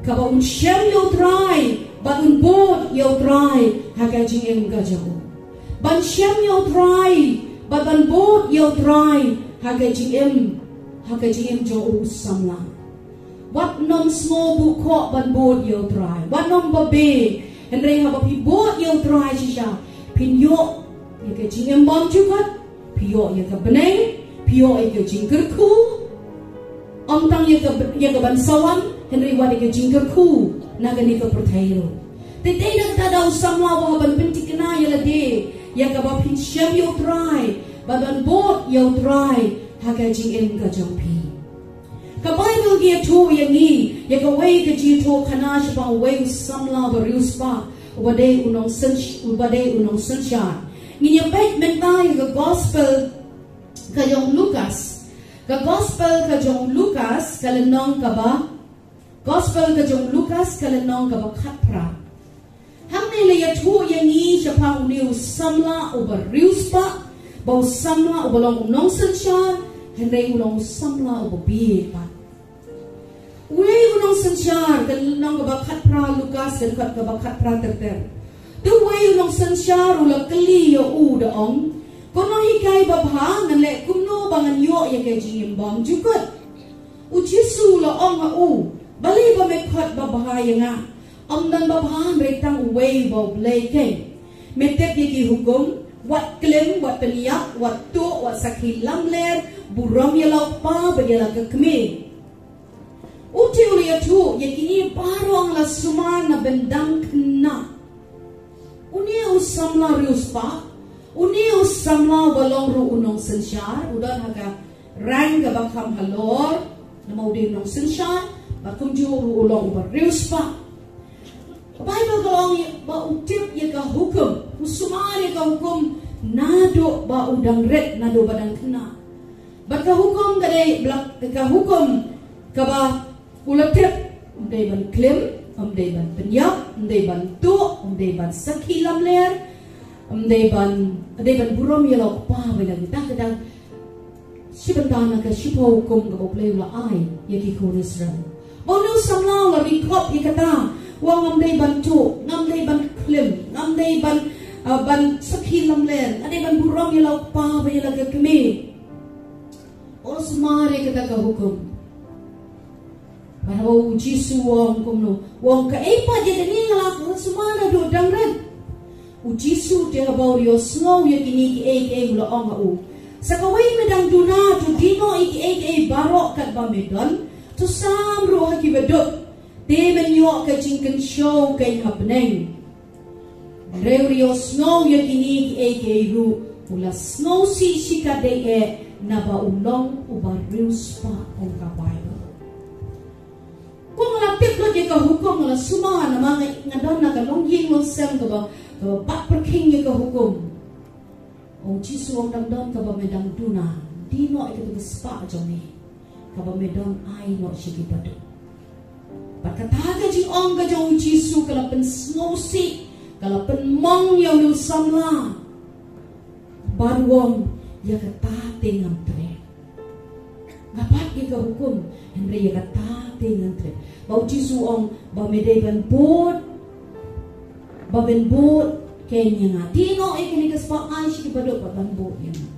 kaba un shem ïa U Trai bad un bud ïa U Trai ha ka jingim ka jong u. Ban shem ïa U Trai bad ban bud ïa U Trai ha ka jingim, ha ka jingim jong u samla. Wat nym sngew buh khoh ban bud ïa U Trai. Wat nym babe. Hynrei haba phi bud ïa U Trai shisha, phin ïoh ïa ka jingim bymjukut, phi ïoh ïa ka bneng, phi ïoh ïa ka jingkyrkhu. Ym tang ïa ka, ïa ka ban sa wan, Hynrei wat ïa ka jingkyrkhu na kane ka pyrthei ruh. Te dei na kata da u samla ba hap ban pynthikna ïa lade ïa kaba phin shem ïa U Trai, bad ban bud ïa U Trai ha ka jingim ka jong phi. Ka Baibl ka ïathuh ïa ngi ïa kawei ka jingïathuhkhana shaphang uwei u samla ba riewspah uba dei u nongsynsh-, uba dei u nongsynshar. Ngin ïa peit mynta ïa ka gospel ka jong u Lukas. Ka gospel ka jong u Lukas, ka lynnong kaba, gospel ka jong u Lukas, ka lynnong kaba khatphra. Hangne la ïathuh ïa ngi shaphang une u samla uba riewspah, ba u samla uba long u nongsynshar, hynrei u long u samla uba bieit pat. Uwei u nongsynshar, ka lynnong kaba khatphra Lukas, ka dkhot kaba khatphra ter ter. Te uwei u nongsynshar u la kylli ïa u da ong, Ko nonghikai babha, ngan leh kumno ba ngan ïoh ïa ka jingim bymjukut? U Jisu u la ong ha u, Balei ba me khot babha ïa nga? Ym don babha hynrei tang uwei, ba U Blei keiñ. Me tip ïa ki hukum, wat klim, wat pynïap, wat tuh, wat sakhi lamler, burom ïa la u kpa bad ïa la ka kmie. U te u la ïathuh ïa kine baroh, nga la sumar na bynta kane. Une u samla riewspah, une u samla uba long ruh u nongsynshar, u don ha ka rank kaba kham halor, namar u dei u nongsynshar, bad kumjuh ruh u long uba riewspah. Ka Baibl ka ong ba u tip ïa ka hukum, u sumar ïa ka hukum naduh ba u dang rit, naduh ba dang khynnah. Bad ka hukum ka dei, bla-, ka hukum kaba u la tip, ym dei ban klim, ym dei ban pynïap, ym dei ban tuh, ym dei ban sakhi lamler, ym dei ban, ym dei ban burom ïa la u kpa bad ïa la ka kmie. Shi bynta na ka shiphew hukum kaba U Blei u la ai ïa ki khun Israel. Ba une u samla u la ri khop ïa kata, u ong ngam dei ban tuh, ngam dei ban klim, ngam dei ban, ah, ban sakhi lamler, ngam dei ban burom ïa la u kpa bad ïa la ka kmie. U la sumar ïa kata ka hukum. Bad haba u Jisu u ong kumno, u ong kaei pat ïa kane nga la sumar naduh dang rit. U Jisu te haba u la ïohsngew ïa kine kiei kiei u la ong ha u, Sa kawei me dang duna, to die noh ïa kiei kiei baroh katba me don, to sam ruh ha ki baduk, te men ïoh ka jingkynshew keiñ ha bneng. Hynrei u la ïohsngew ïa kine kiei kiei ruh, u la sngewsih shikatdei eh, naba u long uba riewspah, ong ka Baibl. Ko nga la tip lut ïa ka hukum, nga la sumar, namar nga, nga don na ka longïing longsem kaba, kaba bat pyrkhing ïa ka hukum. Ong Jisu, ym dang don kaba me dang duna, die noh ïa kata ka spah jong me, kaba me don ai noh sha ki baduk. Bad kata ka jingong ka jong u Jisu ka la pynsngewsih, ka la pynmong ïa une u samla. Bad u ong, ïa kata te ngan treh. Nga bat ïa ka hukum, hynrei ïa kata te ngan treh. Ba u Jisu u ong, ba me dei ban bud, ba men bud keiñ ïa nga. Die noh ïa kane ka spah, ai sha ki baduk, bad ban bud ïa nga.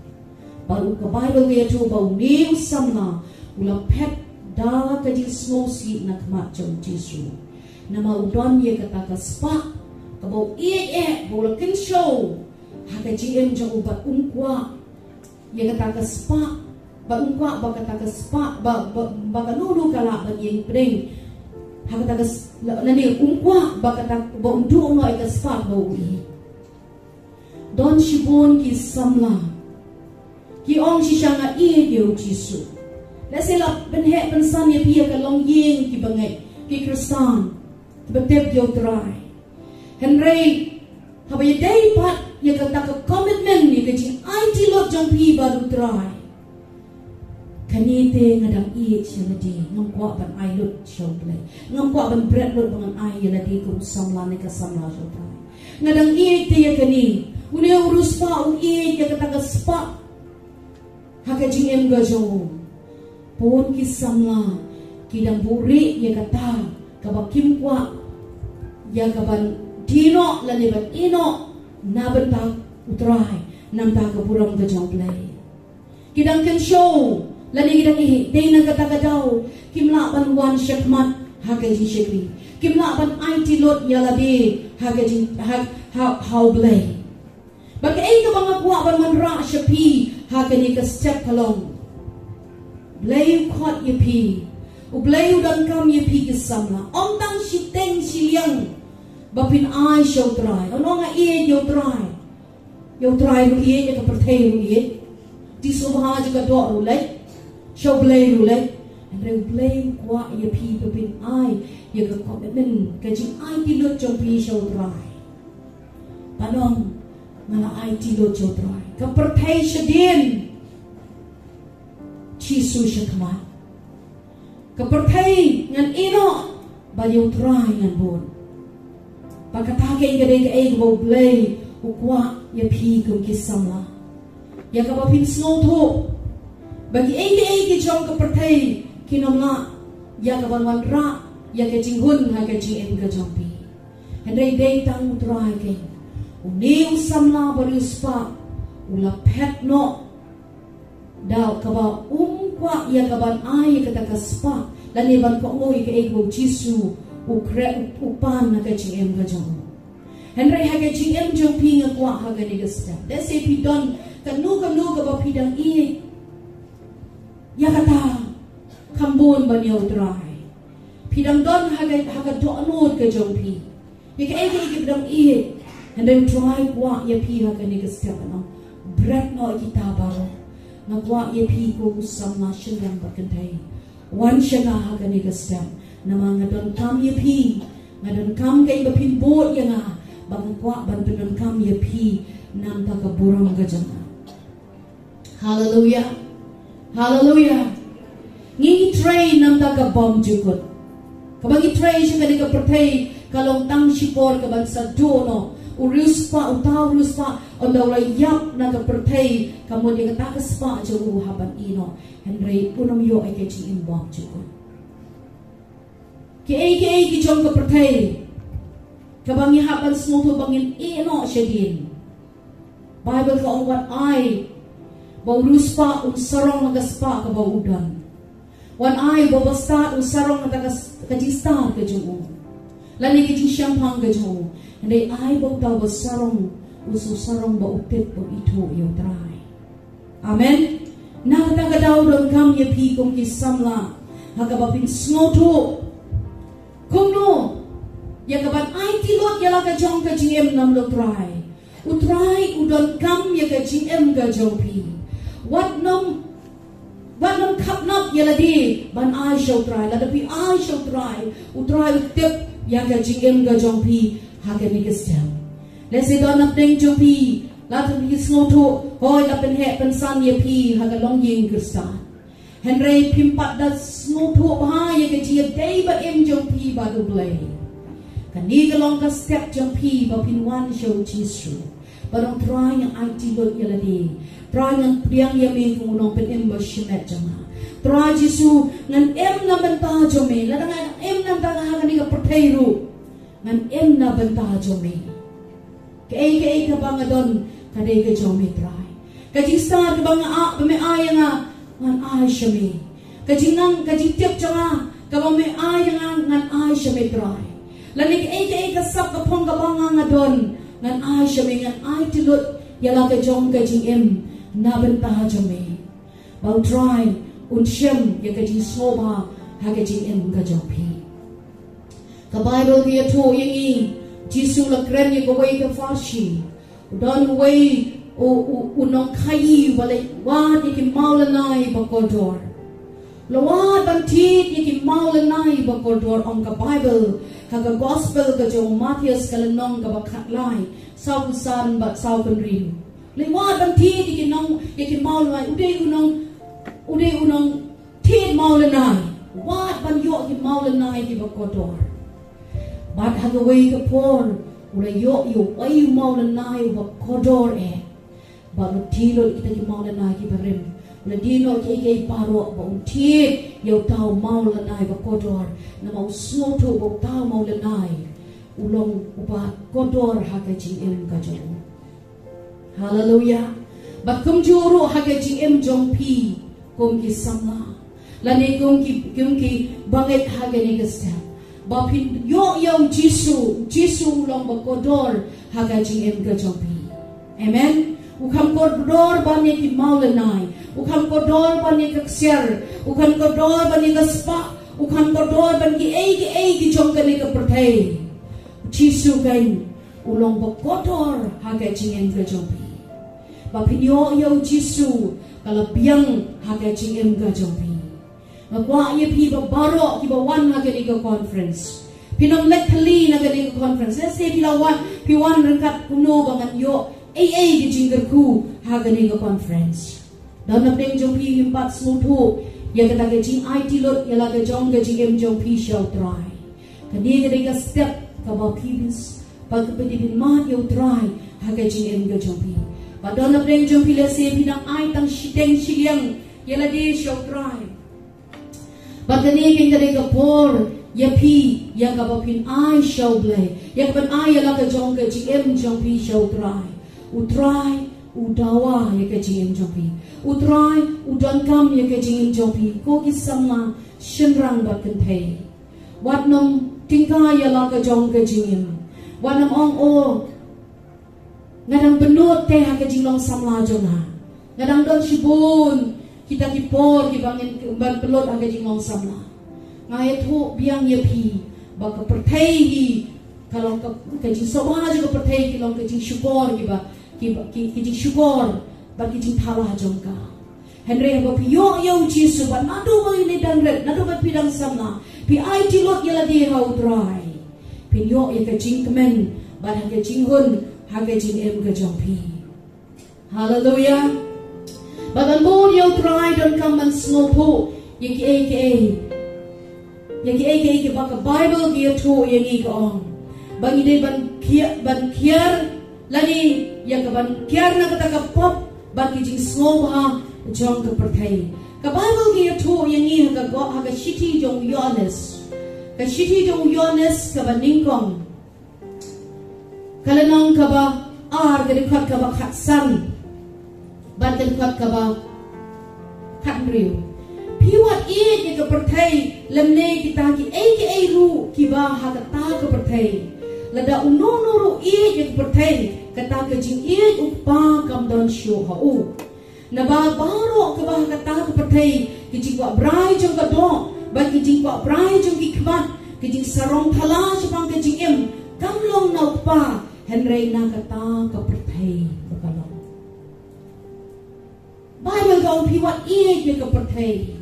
Bad u, ka Baibl ka ïathuh ba une u samla u la phet da ka jingsngewsih na khmat jong u Jisu. Namar u don ïa kata ka spah kaba u ïeit eh, ba u la kynshew ha ka jingim jong u, bad um kwah ïa kata ka spah, bad um kwah ba kata ka spah, ba, ba, ba kano kano ka lah ban ïeng pdeng ha kata ka s-, la-, lane um kwah ba kata, ba un duh noh ïa ka spah ba u ïeit. Don shibun ki samla ki ong, shisha nga ïeit ïa u Jisu. Lehse la pynheh pynsan ïa phi ïa ka longïing ki bangeit, ki Khristan kiba tip ïa u Trai. Hynrei haba ïadei pat ïa kata ka commitment, ïa ka jingaiti lut jong phi bad u Trai, kane te nga dang ïeit sha lade, ngam kwah ban ai lut sha U Blei. Ngam kwah ban bret lut ba ngan ai ïa lade kum u samla ne ka samla sha U Blei. Nga dang ïeit te ïa kane. Une u riewspah u ïeit ïa kata ka spah ha ka jingim ka jong u. Bun ki samla ki dang buhrieh ïa kata kaba kim kwah ïa ka ban die noh lane ban ïeh noh na bynta u Trai, na bynta ka burom ka jong U Blei. Ki dang kynshew lane ki dang ïeit, dei na kata ka daw kim lah ban wan shakhmat ha ka jingshakri, kim lah ban aiti lut ïa lade ha ka jing, ha, ha, ha U Blei. Bad kaei kaba nga kwah ban wanrah sha phi ha kane ka step ka long, Blei u khot ïa phi U Blei u donkam ïa phi ki samla. Ym tang shiteng shiliang ba phin ai sha U Trai. Ong nga ïeit ïa U Trai. Ïa U Trai ruh ïeit, ïa ka pyrthei ruh ïeit. Jingsngewbha jong ka doh ruh leit. Sha U Blei ruh leit. Hynrei U Blei u kwah ïa phi ba phin ai ïa ka commitment, ka jingaiti lut jong phi sha U Trai. Ban ong, nga la aiti lut sha U Trai. Ka pyrthei shadien, Jisu shakhmat. Ka pyrthei ngan ïehnoh, bad ïa U Trai ngan bud. Bad kata ka dei kaei kaba U Blei u kwah ïa phi kum ki samla. Ïa kaba phin sngewthuh ba kiei kiei ki jong ka pyrthei kin ym lah ïa ka ban wanrah ïa ka jinghun ha ka jingim ka jong phi. Hynrei dei tang U Trai keiñ. Une u samla bariewspah u la phet noh da kaba um kwah ïa ka ban ai ïa kata ka spah lane ban kohnguh ïa kaei kaba U Jisu u khreh, u pan ha ka jingim ka jong u. Hynrei ha ka jingim jong phi, nga kwah ha kane ka step, lehse phi don kano kano kaba phi dang ïeit ïa kata, kham bun ban ïa U Trai. Phi dang don ha ka, ha ka dohnud ka jong phi ïa kaei kaei kaba phi dang ïeit. Hynrei U Trai u kwah ïa phi ha kane ka step ban ong, bret noh ïa kita baroh. Nga kwah ïa phi ko u samla shynrang bad kynthei, wan sha nga ha kane ka step. Namar nga donkam ïa phi. Nga donkam keiñ ba phin bud ïa nga. Bad nga kwah ban pyndonkam ïa phi na ka bynta ka burom ka jong nga. Haleluya. Haleluya. Ngi trei na ka bymjukut. Kaba ngi trei sha kane ka pyrthei ka long tang shipor ka ban sa duh noh. U riewspah, uta u riewspah, ynda u la ïap na ka pyrthei, ka mut ïa kata ka spah jong u hap ban ïehnoh. Hynrei un ym ïoh ïa ka jingim bymjukut. Kiei kiei ki jong ka pyrthei kaba ngi hap ban sngewthuh ba ngin ïehnoh shadien. Baibl ka ong, wat ai ba u riewspah un sarong na ka spah kaba u don. Wat ai ba u bastad un sarong na ka, ka jingstad ka jong u, lane ka jingshemphang ka jong u. Hynrei ai ba uta uba sarong un sa sarong ba u tip, ba u ithuh ïa U Trai. Amen. Na kata ka daw donkam ïa phi kum ki samla ha kaba phin sngewthuh kumno ïa ka ban aiti lut ïa la ka jong ka jingim na U Trai. U Trai u donkam ïa ka jingim ka jong phi. Wat nym, wat nym khatnap ïa lade ban ai sha U Trai. Lada phi ai sha U Trai, U Trai u tip ïa ka jingim ka jong phi ha kane ka step. Lehse don napdeng jong phi, la phi sngewthuh, hooid, la pynheh pynsan ïa phi ha ka longïing Khristan. Hynrei phim pat da sngewthuh bha ïa ka jingïadei ba im jong phi bad U Blei. Kane ka long ka step jong phi ba phin wan sha U Jisu. Ba ong, Trai, ngan aiti lut ïa lade. Trai, ngan pdiang ïa me kum u nongpynim ba shimet jong nga. Trai Jisu, ngan im na bynta jong me. Lada ngan im na bynta nga ha kane ka pyrthei ruh, ngan im na bynta jong me. Kaei kaei kaba nga don, ka dei ka jong me, Trai. Ka jingstad kaba nga ap ba me ai ïa nga, ngan ai sha me. Ka jingnang, ka jingtip jong nga kaba me ai ïa nga, ngan ai sha me, Trai. Lane kaei kaei ka sap ka phong kaba nga, nga don, ngan ai sha me, ngan aiti lut ïa la ka jong ka jingim na bynta jong me. Ba U Trai un shem ïa ka jingsngewbha ha ka jingim ka jong phi. Ka Baibl ka ïathuh ïa ngi, Jisu u la kren ïa kawei ka pharshi. U don uwei u, u, u nongkhaïi uba la wad ïa ki mawlynnai ba kordor. U la wad ban thied ïa ki mawlynnai ba kordor. Ong ka Baibl ha ka Gospel ka jong u Mathaios ka lynnong kaba khatlai, sawphew san bad sawphew hynriew. U la wad ban thied ïa ki nong, ïa ki mawlynnai. U dei u nong, u dei u nongthied mawlynnai. Wad ban ïoh ki mawlynnai kiba kordor. Bad ha kawei ka por u la ïoh ïa uwei u mawlynnai uba kordor eh. Bad u la thied lut ïa kita ki mawlynnai kiba rim. U la die noh kiei kiei baroh bad u thied ïa uta u mawlynnai ba kordor. Namar u sngewthuh ba uta u mawlynnai u long uba kordor ha ka jingim ka jong u. Haleluya. Bad kumjuh ruh ha ka jingim jong phi kum ki samla, lane kum ki, kum ki bangeit ha kane ka step, ba phin ïoh ïa U Jisu, U Jisu u long ba kordor ha ka jingim ka jong phi. Amen. U kham kordor ban ïa ki mawlynnai, u kham kordor ban ïa ka ksiar, u kham kordor ban ïa ka spah, u kham kordor ban ki ei ki ei ki jong kane ka pyrthei. Jisu kan u long ba kordor ha ka jingim ka jong phi. Ba phin ïoh ïa u Jisu ka la biang ha ka jingim ka jong phi. Nga kwah ïa phi ba baroh ki ba wan ha kane ka conference, phin ym leit khali na kane ka conference. Let's say phi la wan, phi wan ryngkat kumno ba ngan ïoh ei ei ki jingkyrkhu ha kane ka conference. Don na pdeng jong phi, ngim pat sngewthuh ïa kata ka jingaiti lut ïa la ka jong ka jingim jong phi sha u Trai. Kane ka dei ka step kaba phi bin s-, ba ka phi bin mad ïa u Trai ha ka jingim ka jong phi. Ba don na pdeng jong phi, let's say phi nang ai tang shiteng shiliang ïa lade sha u Trai. Ba kane ka dei ka por ïa phi ïa kaba phin ai sha u Blei, ïa kaban ai ïa la ka jong ka jingim jong phi sha u Trai. U Trai u dawa ïa ka jingim jong phi. U Trai u donkam ïa ka jingim jong phi. Ko ki samla shynrang bad kynthei, wat nym tyngkai ïa la ka jong ka jingim. Wat nym ong, o, nga dang bynnud te ha ka jinglong samla jong nga. Nga dang don shibun kita ki por kiba ngin ban pynlut ha ka jinglong samla. Nga ïathuh biang ïa phi ba ka pyrthei hi ka long ka, ka jingsngewbha jong ka pyrthei ki long ka jingshukor kiba, kiba, ki, ki jingshukor bad ki jingthala jong ka. Hynrei haba phi ïoh ïa u Jisu, bad naduh ba phi dang rit, naduh ba phi dang samla, phi aiti lut ïa lade ha u Trai, phin ïoh ïa ka jingkmen bad ha ka jinghun ha ka jingim ka jong phi. Haleluia. Bad ban bud ïa u Trai donkam ban sngewthuh ïa kiei kiei, ïa kiei kiei kiba ka Baibl ka ïathuh ïa ngi, ka ong ba ngi dei ban khia-, ban kiar lane ïa kaban kiar na kata ka pop bad ki jingsngewbha jong ka pyrthei. Ka Baibl ka ïathuh ïa ngi ha ka go-, ha ka shithi jong u Ïoannis. Ka shithi jong u Ïoannis kaba nyngkong, ka lynnong kaba ar, ka dkhot kaba khatsan bad ka dkhot kaba khathynriew. Phi wat ïeit ïa ka pyrthei lymne kita kiei kiei ruh kiba ha kata ka pyrthei. Lada uno uno ruh ïeit ïa ka pyrthei, kata ka jingïeit u Kpa kam don shuh ha u. Naba baroh kaba ha kata ka pyrthei, ki jingkwah brai jong ka doh bad ki jingkwah brai jong ki khmat, ki jingsarong thala shaphang ka jingim, kam long na u Kpa, hynrei na kata ka pyrthei ba ka long. Baibl ka ong phi wat ïeit ïa ka pyrthei.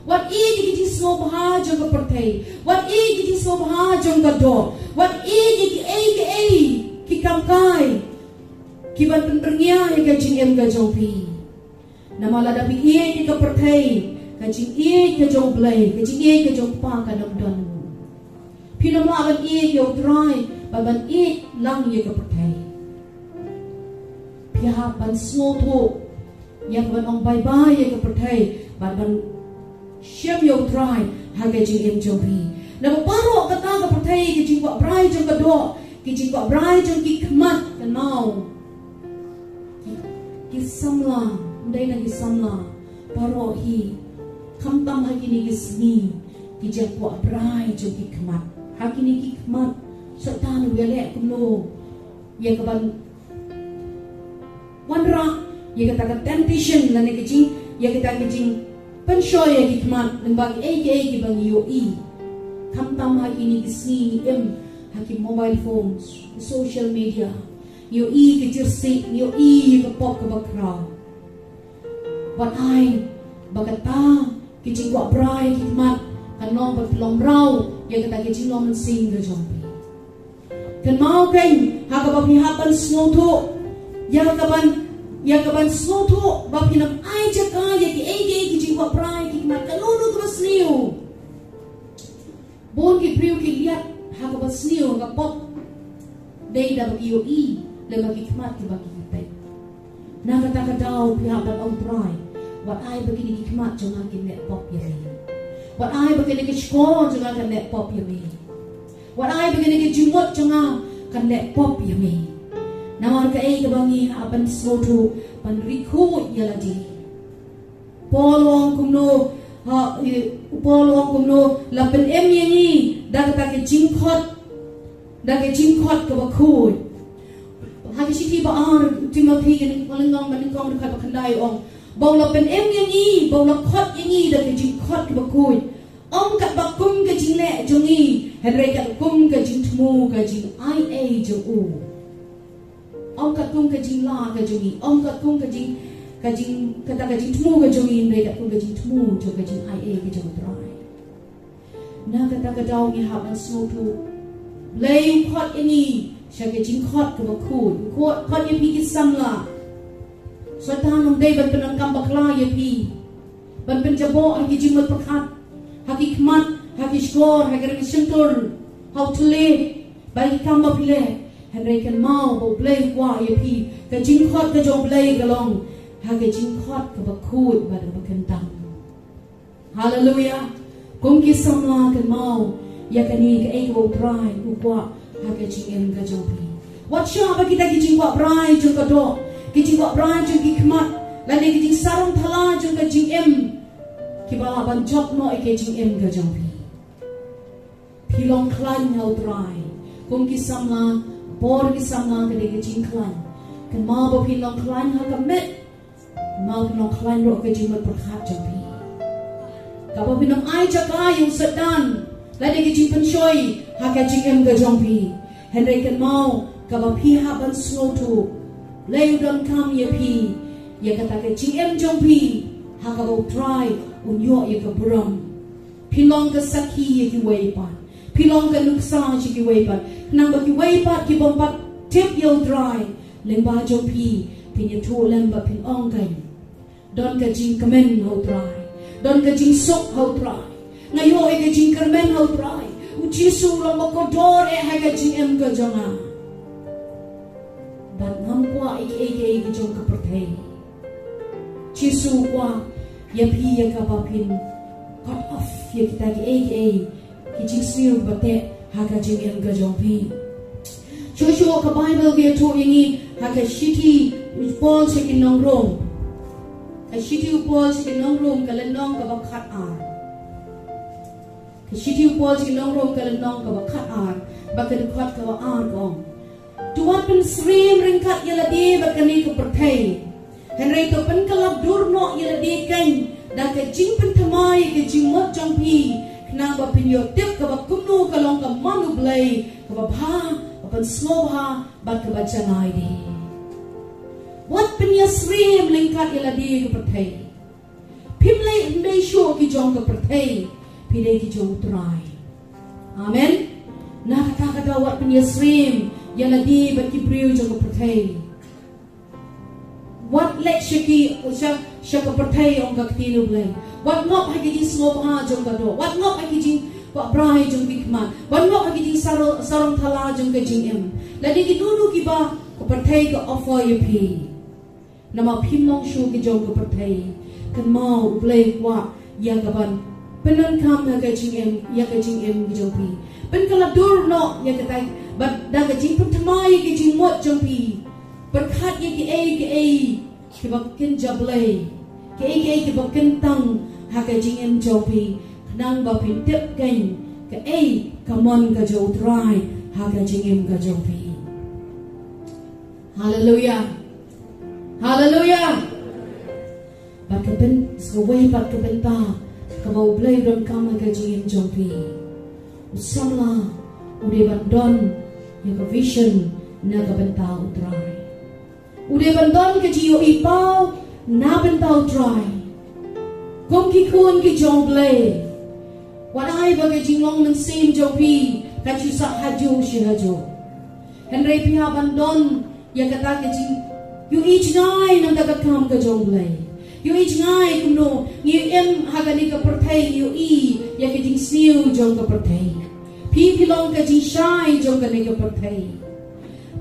Wat ïeit ïa ki jingsngewbha jong ka pyrthei. Wat ïeit ïa ki jingsngewbha jong ka doh. Wat ïeit ïa kiei kiei ki kam kai kiban pynbyrngia ïa ka jingim ka jong phi. Namar lada phi ïeit ïa ka pyrthei, ka jingïeit ka jong u Blei, ka jingïeit ka jong u Kpa kan ym don. Phin ym lah ban ïeit ïa u Trai bad ban ïeit lang ïa ka pyrthei. Phi hap ban sngewthuh ïa kaban ong bye bye ïa ka pyrthei bad ban shem ïa u Trai ha ka jingim jong phi. Naba baroh kata ka pyrthei, ki jingkwah brai jong ka doh, ki jingkwah brai jong ki khmat, kynmaw, ki, ki samla, ym dei na ki samla baroh hi, khamtam ha kine ki sngi, ki jingkwah brai jong ki khmat. Ha kine ki khmat, Soitan u ïaleh kumno ïa kaban wanrah ïa kata ka temptation lane ka jing, ïa kata ka jingpynshoi ïa ki khmat lyngba kiei kiei kiba ngi ïohi. Khamtam ha kine ki sngi ngi im ha ki mobile phones, ki social media, ngi ïohi ka jingsih, ngi ïohi ka pop kaba khraw. Wat ai ba kata ki jingkwah brai ki khmat kan long ban pynlong mraw ïa kata ki jinglong mynsiem ka jong phi. Kynmaw kein ha kaba phi hap ban sngewthuh, ïa kaban, ïa kaban sngewthuh ba phin ym ai jaka ïa kiei kiei ki jingkwah brai ki khmat, kano kano kaba sniew. Bun ki briew ki liat ha kaba sniew, ha ka pop, dei da ba ki ïohi lem bad ki khmat kiba ki peit. Na kata ka daw phi hap ban ong, Trai, wat ai ba kine ki khmat jong nga kin leh pop ïa me. Wat ai ba kine ki shkor jong nga kan leh pop ïa me. Wat ai ba kine ki jingmut jong nga kan leh pop ïa me. Namar kaei kaba ngi hap ban sngewthuh, ban ri khuid ïa lade. Paul u ong kumno, ha, i, Paul u ong kumno, la pynim ïa ngi da kata ka jingkhot, da ka jingkhot kaba khuid. Ha ka shithi ba ar Timothi, ka lynnong ba nyngkong, dkhot ba khyndai u ong, ba u la pynim ïa ngi, ba u la khot ïa ngi da ka jingkhot kaba khuid. Ym katba kum ka jingleh jong ngi, hynrei katkum ka jingthmu ka jingaiei jong u. Ym katkum ka jinglah ka jong ngi, ym katkum ka jing, ka jing, kata ka jingthmu ka jong ngi, hynrei katkum ka jingthmu jong ka jingaiei ka jong u Trai. Na kata ka daw ngi hap ban sngewthuh, Blei u khot ïa ngi sha ka jingkhot kaba khuid. U khot, khot ïa phi ki samla. Soitan um dei ban pyndonkam bakla ïa phi, ban pynjaboh ha ki jingmut pyrkhat, ha ki khmat, ha ki shkor, ha ki rynsan shyntur, ha u thylliej, bad ki kam ba phi leh. Hynrei kynmaw ba U Blei u kwah ïa phi, ka jingkhot ka jong U Blei ka long ha ka jingkhot kaba khuid bad kaba kyntang. Haleluya. Kum ki samla, kynmaw ïa kane, kaei kaba U Trai u kwah ha ka jingim ka jong phi. Wat shah ba kita ki jingkwah brai jong ka doh, ki jingkwah brai jong ki khmat, lane ki jingsarong thala jong ka jingim, kiba lah ban jop noh ïa ka jingim ka jong phi. Phi long khlaiñ ha U Trai. Kum ki samla, bor ki samla ka dei ka jingkhlaiñ. Kynmaw ba phi long khlaiñ ha ka met. Kynmaw phi long khlaiñ ruh ha ka jingmut pyrkhat jong phi, kaba phin ym ai jaka ïa u Soitan lane ka jingpynshoi ha ka jingim ka jong phi. Hynrei kynmaw, kaba phi hap ban sngewthuh, Blei u donkam ïa phi, ïa kata ka jingim jong phi, ha kaba U Trai un ïoh ïa ka burom. Phi long ka sakhi ïa kiwei pat. Phi long ka nuksa sha kiwei pat. Khnang ba kiwei pat ki bym pat tip ïa U Trai lyngba jong phi, phin ïathuh lem bad phin ong, Keiñ, don ka jingkmen ha U Trai. Don ka jingsuk ha U Trai. Nga ïoh ïa ka jingkyrmen ha U Trai. U Jisu u long ba kordor eh ha ka jingim ka jong nga. Bad ngam kwah ïa kiei kiei ki jong ka pyrthei. Jisu u kwah ïa phi ïa kaba phin cut off ïa kita kiei kiei ki jingsniew ba teh ha ka jingim ka jong phi. Shuh shuh ka Baibl ka ïathuh ïa ngi ha ka shithi u Paul sha ki nong Rom. Ka shithi u Paul sha ki nong Rom, ka lynnong kaba khatar. Ka shithi u Paul sha ki nong Rom, ka lynnong kaba khatar, bad ka dkhot kaba ar, ka ong: To wat pynsyriem ryngkat ïa lade bad kane ka pyrthei. Hynrei to pynkylla dur noh ïa lade keiñ da ka jingpynthymmai ïa ka jingmut jong phi, khnang ba phin ïoh tip kaba kumno ka long ka mon U Blei, kaba bha, kaba pynsngewbha, bad kaba janai de. Wat pynïasyriem ryngkat ïa lade ka pyrthei. Phim leh, phim dei shuh ki jong ka pyrthei, phi dei ki jong U Trai. Amen. Na kata ka daw wat pynïasyriem ïa lade bad ki briew jong ka pyrthei. Wat leit sha ki, sha, sha ka pyrthei, ong ka ktien U Blei. Wat ngop ha ki jingsngewbha jong ka doh. Wat ngop ha ki jingkwah brai jong ki khmat. Wat ngop ha ki jingsaro-, sarong thala jong ka jingim. Lane kino kino kiba ka pyrthei ka offer ïa phi. Namar phim long shuh ki jong ka pyrthei. Kynmaw U Blei u kwah ïa ka ban pyndonkam ha ka jingim, ïa ka jingim ka jong phi. Pynkylla dur noh ïa kata, bad da ka jingpynthymmai ïa ka jingmut jong phi. Pyrkhat ïa kiei kiei kiba kynja Blei, kiei kiei kiba kyntang ha ka jingim jong phi, khnang ba phin tip keiñ kaei ka mon ka jong U Trai ha ka jingim ka jong phi. Haleluya. Haleluya. Bad ka byn, sa kawei pat ka bynta kaba U Blei u donkam ha ka jingim jong phi. U samla u dei ban don ïa ka vision na ka bynta U Trai. U dei ban don ka jingïohi paw na bynta U Trai. Kum ki khun ki jong U Blei, wat ai ba ka jinglong mynsiem jong phi kan shu sah hajuh shi hajuh. Hynrei phi hap ban don ïa kata ka jingïohi jngai na bynta ka kam ka jong U Blei. Ïohi jngai kumno ngi im ha kane ka pyrthei, ïohi ïa ka jingsniew jong ka pyrthei. Phi, phi long ka jingshai jong kane ka pyrthei.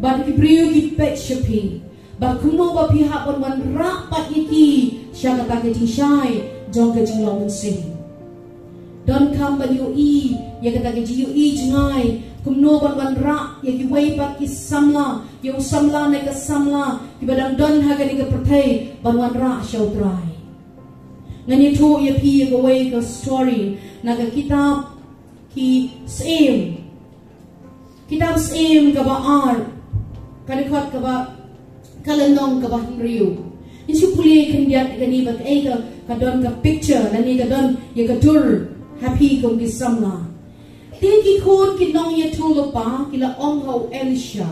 Bad ki briew ki peit sha phi. Bad kumno ba phi hap ban wanrah pat ïa ki sha kata ka jingshai jong ka jinglong mynsiem. Donkam ban ïohi ïa kata ka jingïohi jngai, kumno ban wanrah ïa kiwei pat ki samla, ïa u samla ne ka samla kiba dang don ha kane ka pyrthei, ban wanrah sha U Trai. Ngan ïathuh ïa phi ïa kawei ka story na ka kitab Ki Syiem. Kitab Syiem kaba ar, ka dkhot kaba, ka lynnong kaba hynriew. Ngin shu pule khyndiat ïa kane ba kaei ka, ka don ka picture, lane ka don ïa ka dur. Ha phi kum ki samla. Te ki khun ki nongïathuhlypa ki la ong ha u Elisha,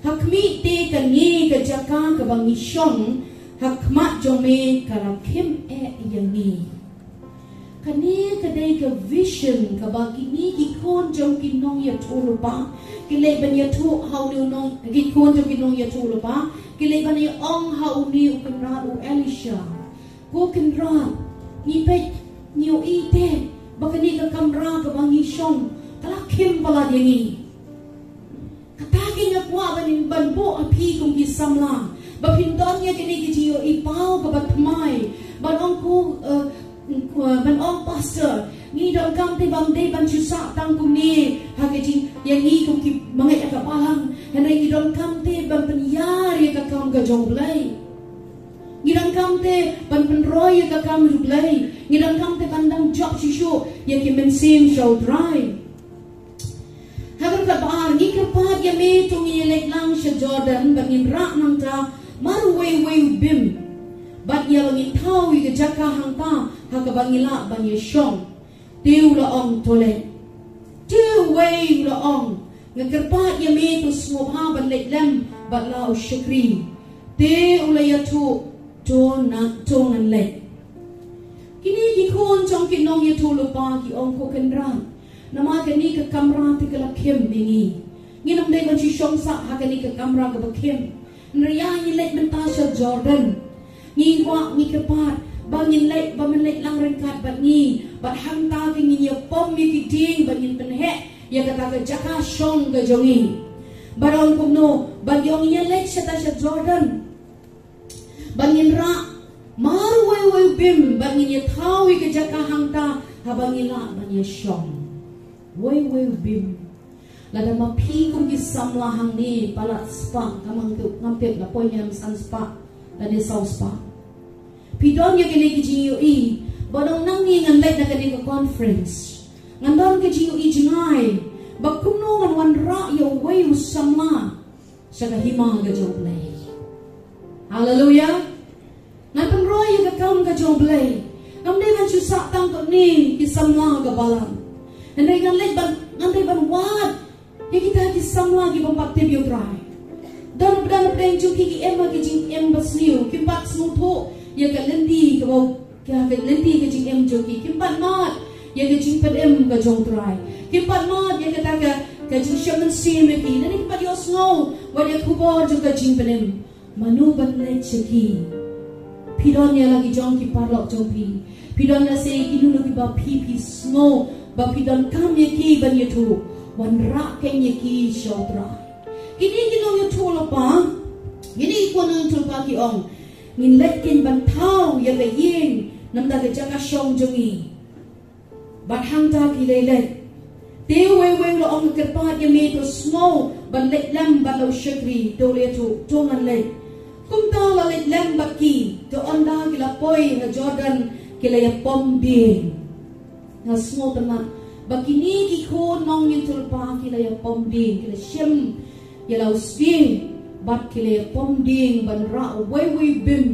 ha khmih te kane ka jaka kaba ngi shong ha khmat jong me ka la khim eh ïa ngi. Kane ka dei ka vision kaba kine ki khun jong ki nongïathuhlypa ki leit ban ïathuh ha une u nong, ki khun jong ki nongïathuhlypa ki leit ban ïa ong ha une u kynrad u Elisha, ko kynrad, ngi peit, ngi ïohi te ba kane ka kamra kaba ngi shong ka la khim palat ïa ngi. Kata ka nga kwah ban, ban buh ha phi kum ki samla, ba phin don ïa kane ka jingïohi paw kaba thymmai, ban ong ko, eh, ban ong pastor, ngi donkam te ban dei ban shu sah tang kumne ha ka jing, ïa ngi kum ki bangeit ha ka balang, hynrei ngi donkam te ban pynïar ïa ka kam ka jong U Blei. Ngi donkam te ban pynroi ïa ka kam U Blei. Ngi donkam te ban dang jop shisha ïa ki mynsiem sha U Trai. Ha ka dkhot ba ar, ngi kyrpad ïa me to ngin ïaleit lang sha Jordan bad ngin rah nangta mar uwei uwei u bim, bad ïa ba ngin thaw ïa ka jaka hangta ha kaba ngi lah ban ïashong. Te u la ong, to leit. Te uwei u la ong, nga kyrpad ïa me to sngewbha ban leit lem bad la u shakri. Te u la ïathuh, to na, to ngan leit. Kine ki khun jong ki nongïathuhlypa ki ong, ko kynrad, namar kane ka kamra te ka la khim ïa ngi. Ngim dei ban shu shong sah ha kane ka kamra kaba khim. Hynrei ïa ngi leit mynta sha Jordan. Ngi kwah, ngi kyrpad ba ngin leit, ba men leit lang ryngkat bad ngi, bad hangta ka ngin ïa pom ïa ki dieng, ba ngin pynheh ïa kata ka jaka shong ka jong ngi. Bad ong kumno, bad ïa ngin ïa leit shata sha Jordan. Bad ngin rah mar uwei uwei u bim, bad ngin ïa thaw ïa ka jaka hangta haba ngi lah ban ïashong. Uwei uwei u bim. Lada ma phi kum ki samla hangne, palat spah, ka mang tu, ngam tip la poi ne em, san spah lane saw spah. Phi don ïa kane ka jingïohi ba dang nangne ngan leit na kane ka conference, ngan don ka jingïohi jngai ba kumno ngan wanrah ïa uwei u samla sha ka hima ka jong U Blei. Haleluia. Ngan pynroi ïa ka kam ka jong U Blei. Ngam dei ban shu sah tang katne ki samla ka balang. Ngan dei, ngan leit ban, ngan dei ban wad ïa kita ki samla ki bym pat tip ïa U Trai. Don, don pdeng jong ki, ki im ha ki jingim basniew, kim pat sngewthuh ïa ka lynti kaba, ka, ka lynti ka jingim jong ki. Kim pat mad ïa ka jingpynim ka jong U Trai. Kim pat mad ïa kata ka, ka jingshah mynsiem ïa ki. Lane kim pat ïohsngew wat ïa ka khubor jong ka jingpynim. Mano ban leit sha ki? Phi don ïa la ki jong ki paralok jong phi. Phi don la se kino kino kiba phi, phi sngew ba phi donkam ïa ki ban ïathuh. Wanrah keiñ ïa ki sha U Trai. Kine ki nongïathuhlypa, kine ki khun nongïathuhlypa ki ong, ngin leit keiñ ban thaw ïa ka ïing, namar ka jaka shong jong ngi. Bad hangta ki leit leit. Te uwei uwei u la ong, nga kyrpad ïa me to sngew ban leit lem bad la u shakri. Te u la ïathuh, to ngan leit. Kumta u la leit lem bad ki, te ynda ki la poi ha Jordan ki la ïa pom dieng. Nga sngewtynnat ba kine ki khun nongïathuhlypa ki la ïa pom dieng, ki la shim ïa la u sdieng, bad ki la ïa pom dieng ban rah uwei uwei u bim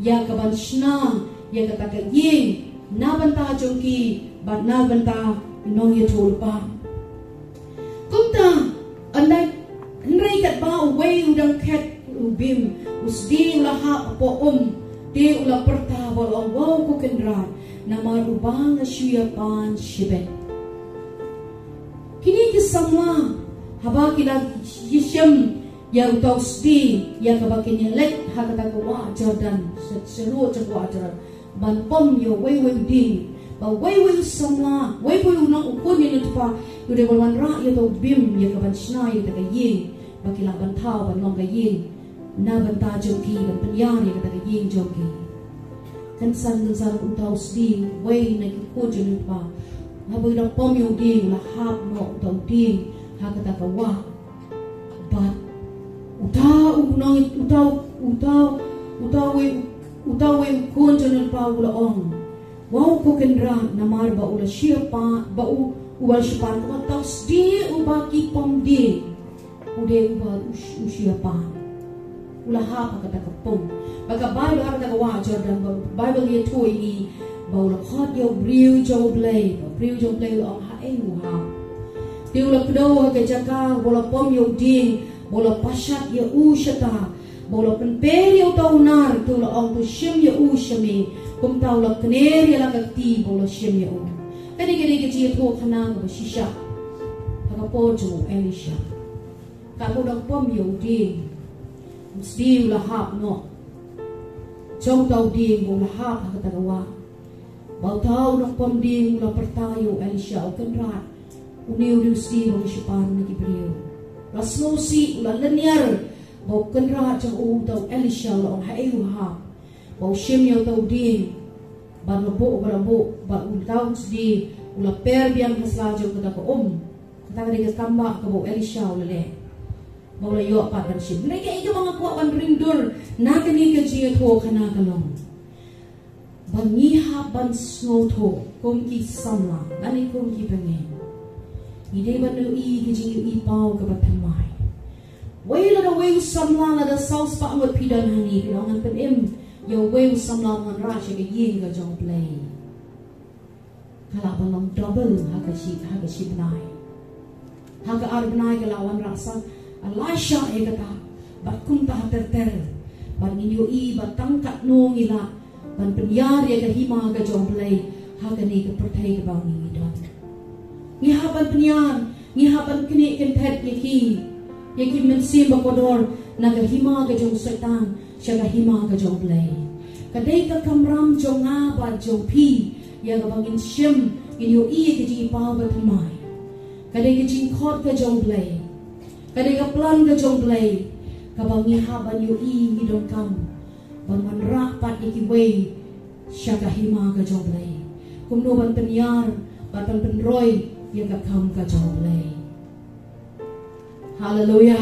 ïa ka ban shna ïa kata ka ïing na bynta jong ki bad na bynta u nongïathuhlypa. Kumta, ynda, hynrei katba uwei u dang khet u bim, u sdieng u la hap hapoh um, te u la pyrta bad u la ong, wow ko Kynrad, namar uba nga shu ïa pan shibit. Kine ki samla, haba ki la ïa shim ïa uta u sdieng, ïa kaba kin ïa leit ha kata ka wah Jordan, sha, sha ruh jong ka wah Jordan, ban pom ïa uwei uwei u dieng, ba uwei uwei u samla, uwei uwei u nong, u khun ïa u kpa, u dei ban wanrah ïa uta u bim ïa ka ban shna ïa kata ka ïing, ba ki lah ban thaw ban long ka ïing na bynta jong ki, ban pynïar ïa kata ka ïing jong ki. Kynsan kynsan uta u sdieng, uwei na ki khun jong u kpa, haba u dang pom ïa u dieng, u la hap noh uta u dieng ha kata ka wah. Bad uta u nong, uta, uta, uta uwei, uta uwei u khun jong u kpa u la ong, wow ko Kynrad, namar ba u la shu ïa pan, ba u, u la shu pan, uta u sdieng uba ki pom dieng, u dei uba u sh-, u shu ïa pan. U la hap ha kata ka pung. Ba ka Baibl ha kata ka wah Jordan, ba Baibl ïathuh ïa ngi Ba u la khot ïa u briew jong U Blei, u briew jong U Blei u la ong, haei u hap. Te u la kdew ha ka jaka ba u la pom ïa u dieng, ba u la pashat ïa u shata, ba u la pynper ïa uta u nar, te u la ong, to shim ïa u sha me. Kumta u la kner ïa la ka kti ba u la shim ïa u. Kane ka dei ka jingïathuhkhana kaba shisha ha ka por jong u Elisha. Katba u dang pom ïa u dieng, u sdie u la hap noh. Jong uta u dieng ba u la hap ha kata ka wah. Ba uta u nongpom dieng u la pyrta ïa u Elisha, u kynrad, une u dei u sdie ba nga shu pan na ki briew. U la sngewsih, u la lynñiar ba u kynrad jong u, uta u Elisha, u la ong, haei u hap ba u shim ïa uta u dieng. Bad la buh, bad la buh, bad uta u sdie u la per biang ha sla jong kata ka um. Kata ka dei ka kam ba kaba u Elisha u la leh. Ba u la ïoh pat ban shim. Hynrei kaei kaba nga kwah ban ring dur na kane ka jingïathuhkhana ka long ba ngi hap ban sngewthuh kum ki samla lane kum ki bangeit. Ngi dei ban ïohi ka jingïohi paw kaba thymmai. Wei lada wei u samla, lada saw spah ngut phi don hangne, phi ong ngan pynim ïa uwei u samla ban wanrah sha ka ïing ka jong U Blei. Ka lah ban long double ha ka shi, ha ka shi bnai. Ha ka ar bnai ka lah wanrah sa, a, lai shah ïa kata. Bad kumta ter ter. Bad ngin ïohi ba tang katno ngi lah ban pynïar ïa ka hima ka jong U Blei ha kane ka pyrthei kaba ngi don. Ngi hap ban pynïar, ngi hap ban knieh kynthet ïa ki, ïa ki mynsiem ba kordor na ka hima ka jong u Soitan sha ka hima ka jong U Blei. Ka dei ka kamram jong nga bad jong phi ïa kaba ngin shim, ngin ïohi ïa ka jingïohi paw ba thymmai. Ka dei ka jingkhot ka jong U Blei. Ka dei ka plan ka jong U Blei kaba ngi hap ban ïohi, ngi donkam ban wanrah pat ïa kiwei sha ka hima ka jong U Blei. Kumno ban pynïar bad ban pynroi ïa ka kam ka jong U Blei. Haleluya.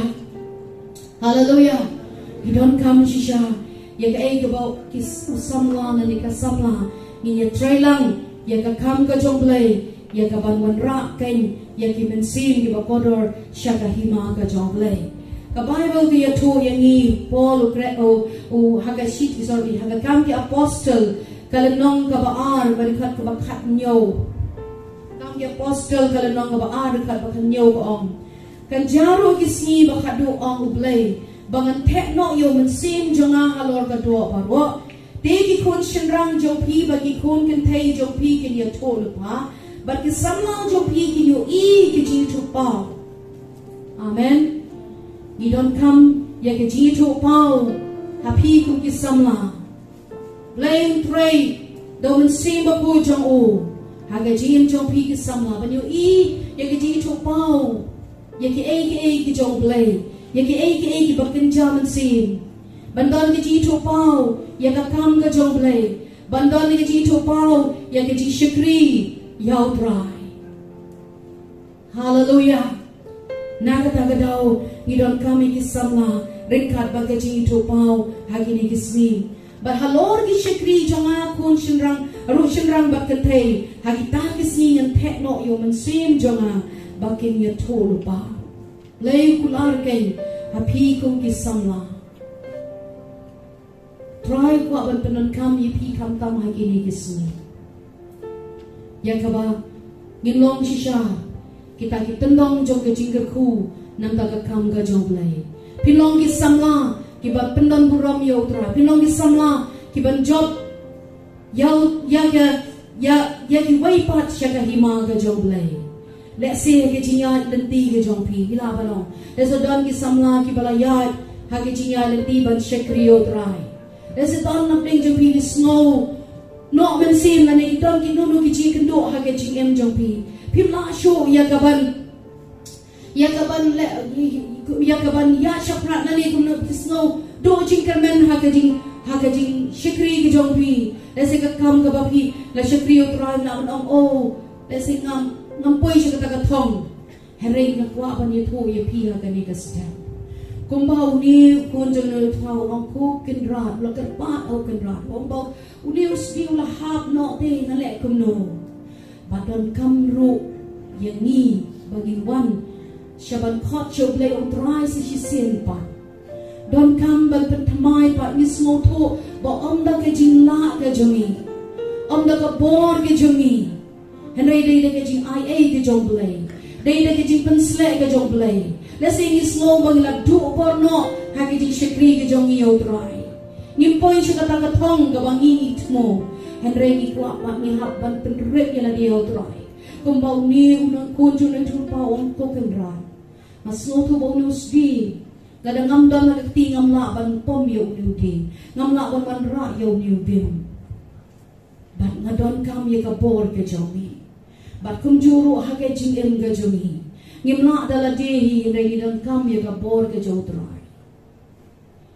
Haleluya. Ngi donkam shisha ïa kaei kaba ki s-, u samla lane ka samla, ngin ïatrei lang ïa ka kam ka jong U Blei, ïa ka ban wanrah kein ïa ki mynsiem kiba kordor sha ka hima ka jong U Blei. Ka Baibl ka ïathuh ïa ngi, Paul u kren, u, u, ha ka shithi, sorry, ha ka Kam ki Apostol ka lynnong kaba ar, ka dkhot kaba khathynñiew. Kam ki Apostol ka lynnong kaba ar, dkhot ba khathynñiew ka ong, kan jia ruh ki sngi ba khatduh, ong U Blei, ba ngan theh noh ïa u Mynsiem jong nga halor ka doh baroh. Te ki khun shynrang jong phi bad ki khun kynthei jong phi kin ïathuh lypa, bad ki samla jong phi kin ïohi ïa ka jingïathuhpaw. Amen. Ngi donkam ïa ka jingïathuhpaw ha phi kum ki samla. Blei u trei da u Mynsiem Bakhuid jong u ha ka jingim jong phi ki samla, ban ïohi ïa ka jingïathuhpaw ïa kiei kiei ki jong U Blei, ïa kiei kiei kiba kynja mynsiem. Ban don ka jingïathuhpaw ïa ka kam ka jong U Blei. Ban don ka jingïathuhpaw ïa ka jingshakri ïa U Trai. Haleluya. Na kata ka daw ngi donkam ïa ki samla ryngkat bad ka jingïathuhpaw ha kine ki sngi. Bad halor ki shakri jong nga, khun shynrang ruh, shynrang bad kynthei, ha kita ki sngi ngan theh noh ïa u Mynsiem jong nga ba kin ïathuh lypa. Blei u kular kein ha phi kum ki samla. Trai u kwah ban pyndonkam ïa phi khamtam ha kine ki sngi. Ïa kaba ngin long shisha kita ki tyndong jong ka jingkyrkhu na ka bynta ka kam ka jong U Blei. Phin long ki samla kiba pyndon burom ïa U Trai. Phin long ki samla kiban jop ïa, ïa ka, ïa, ïa kiwei pat sha ka hima ka jong U Blei. Lehse ha ka jingïaid lynti ka jong phi, phi lah ban long. Lehse don ki samla kiba la ïaid ha ka jingïaid lynti ban shakri ïa U Trai. Lehse don na pdeng jong phi ki sngew noh mynsiem lane ki don kino kino ki jingkynduh ha ka jingim jong phi. Phim lah shuh ïa kaban, ïa kaban leh, ïa kaban ïaid shaphrang lane kumno, phi sngew duh jingkyrmen ha ka jing, ha ka jingshakri ka jong phi. Lehse ka kam kaba phi la shakri ïa U Trai, la ong, oh, lehse ngam, ngam poi sha kata ka thong. Hynrei nga kwah ban ïathuh ïa phi ha kane ka step. Kumba une u khun jong U Blei u ong, ko Kynrad, u la kyrpad, oh Kynrad, u ong ba une u sdie u la hap noh, te ngan leh kumno. Ba donkam ruh ïa ngi ba ngin wan sha ban khot sha U Blei U Trai sa shisien pat. Donkam ban pynthymmai pat, ngi sngewthuh ba ym da ka jinglah ka jong ngi. Ym da ka bor ka jong ngi, hynrei dei da ka jingaiei ka jong Blei, dei da ka jingpynsleh ka jong Blei. Lehse ngi sngew ba ngi la duh bor noh ha ka jingshakri ka jong ngi ïa u Trai. Ngim poi sha kata ka thong kaba ngi ngi thmu, hynrei ngi kwah ba ngi hap ban pynrit ïa lade ïa u Trai. Kumba une u nongkun jong u nongshun pa u ong, ko Kynrad, nga sngewthuh ba une u sdie, lada ngam don ha ka kti ngam lah ban pom ïa une u dieng, ngam lah ban wanrah ïa une u dieng. Bad nga donkam ïa ka bor ka jong me. Bad kumjuh ruh ha ka jingim ka jong ngi, ngim lah da lade hi, hynrei ngi donkam ïa ka bor ka jong u Trai.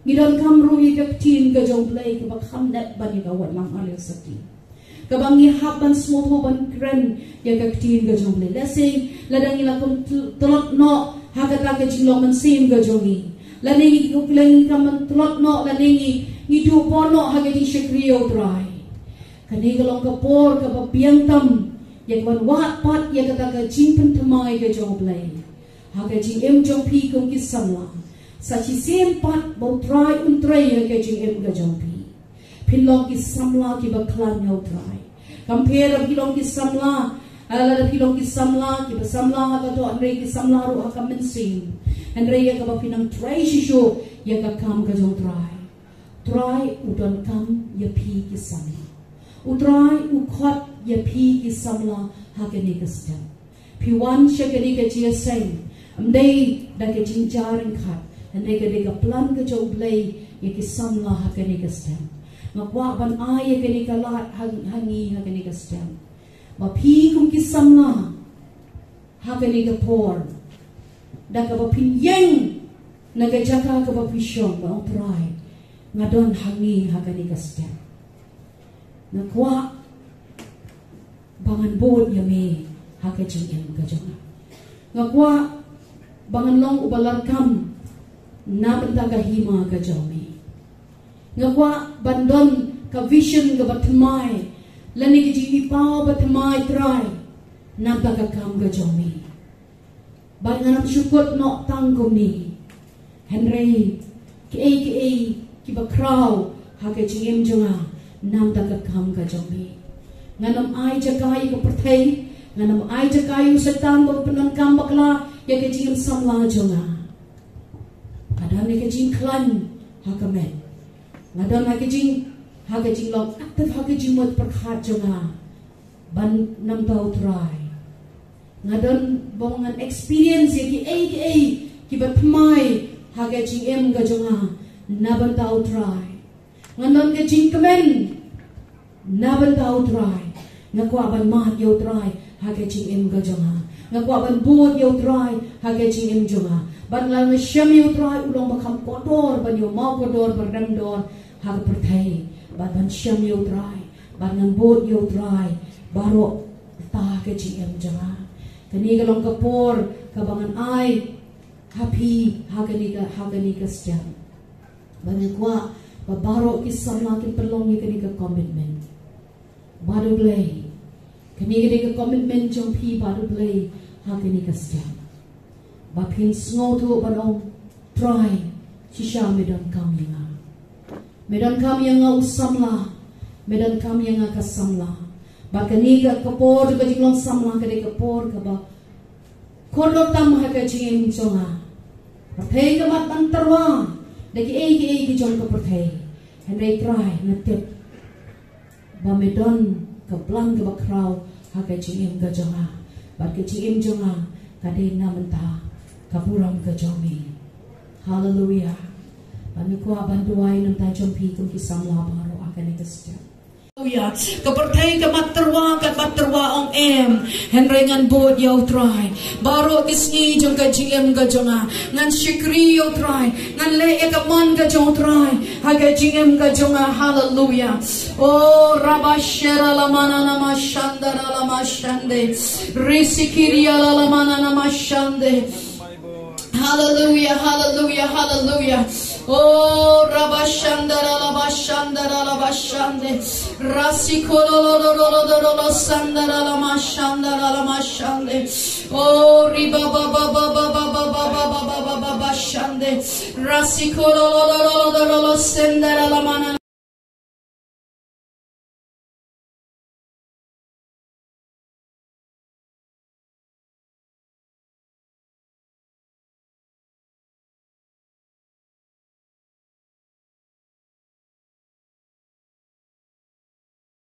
Ngi donkam ruh ïa ka ktien ka jong Blei kaba kham dep ban ïa ka wat lang ar ïa sati, kaba ngi hap ban sngewthuh ban kren ïa ka ktien ka jong Blei. Lehse lada ngi la kum tlot noh ha kata ka jinglong mynsiem ka jong ngi, lane ngi kum leng kam ban tlot noh, lane ngi ngi duh bor noh ha ka jingshakri ïa u Trai. Kane ka long ka por kaba biang tam ïa ka ban wad pat ïa kata ka jingpynthymmai ka jong u Blei ha ka jingim jong phi kum ki samla. Sa shisien pat ba u Trai un trei ha ka jingim ka jong phi, phin long ki samla kiba khlaiñ ïa u Trai. Kam pher lada phi long ki samla, eh, lada phi long ki samla kiba samla ha ka doh, hynrei ki samla ruh ha ka mynsiem, hynrei ïa kaba phi nang trei shisha ïa ka kam ka jong u Trai. Trai u donkam ïa phi ki samla. U Trai u khot ïa phi ki samla ha kane ka step. Phi wan sha kane ka jingïaseng ym dei da ka jingjia ryngkat, hynrei ka dei ka plan ka jong u Blei ïa ki samla ha kane ka step. Nga kwah ban ai ïa kane ka lad ha, ha ngi ha kane ka step, ba phi kum ki samla ha kane ka por, da kaba phin ïeng na ka jaka kaba phi shong, ba ong, Trai, nga don ha ngi ha kane ka step. Nga kwah ba ngan bud ïa me ha ka jingim ka jong nga. Nga kwah ba ngan long uba larkam na bynta ka hima ka jong me. Nga kwah ban don ka vision kaba thymmai, lane ka jingmihpaw ba thymmai, Trai, na bynta ka kam ka jong me. Bad ngan ym shu kut noh tang kumne, hynrei kiei kiei kiba khraw ha ka jingim jong nga na bynta ka kam ka jong me. Ngan ym ai jaka ïa ka pyrthei, ngan ym ai jaka ïa u Soitan ba u pyndonkam bakla ïa ka jingim samla jong nga. Nga don ha ka jingkhlaiñ ha ka met, nga don ha ka jing, ha ka jinglong active ha ka jingmut pyrkhat jong nga ban na bynta u Trai. Nga don ba ngan experience ïa kiei kiei kiba thymmai ha ka jingim ka jong nga na bynta u Trai. Ngan don ka jingkmen na bynta u Trai. Nga kwah ban mad ïa u Trai ha ka jingim ka jong nga. Nga kwah ban bud ïa u Trai ha ka jingim jong nga. Bad lada nga shem ïa u Trai, u long ba kham kordor ban ïoh maw kordor ba rem dor ha ka pyrthei. Bad ban shem ïa u Trai, bad ngan bud ïa u Trai baroh kata ha ka jingim jong nga. Kane ka long ka por kaba ngan ai ha phi ha kane ka, ha kane ka step. Bad nga kwah ba baroh ki samla kin pynlong ïa kane ka commitment bad u Blei. Kane ka dei ka commitment jong phi bad u Blei ha kane ka step, ba phin sngewthuh ban ong, Trai, shisha me donkam ïa nga. Me donkam ïa nga u samla, me donkam ïa nga ka samla. Bad kane ka, ka por jong ka jinglong samla ka dei ka por kaba kordor tam ha ka jingim jong nga. Pyrthei ka mat ban tyrwa da kiei kiei ki jong ka pyrthei. Hynrei Trai, nga tip ba me don ka plan kaba khraw ha ka jingim ka jong nga. Bad ka jingim jong nga ka dei na bynta ka burom ka jong me. Haleluia. Bad nga kwah ban duwai na bynta jong phi kum ki samla baroh ha kane ka step. Haleluia. Ka pyrthei ka mat tyrwa, ka mat tyrwa, ong em. Hynrei ngan bud ïa u Trai. Baroh ki sngi jong ka jingim ka jong nga ngan shakri ïa u Trai. Ngan leh ïa ka mon ka jong u Trai ha ka jingim ka jong nga. Haleluia. O rabashera la manana mashandara la mashande. Risikiria la la manana mashande. Haleluia, haleluia, haleluia. O rabashandara la bashandara la bashande. Rasikoro lo lo lo lo lo lo lo sandara la mashandara la mashande. O riba ba ba ba ba ba ba ba ba ba ba ba ba shande. Rasikoro lo lo lo lo lo lo lo sendara la mana.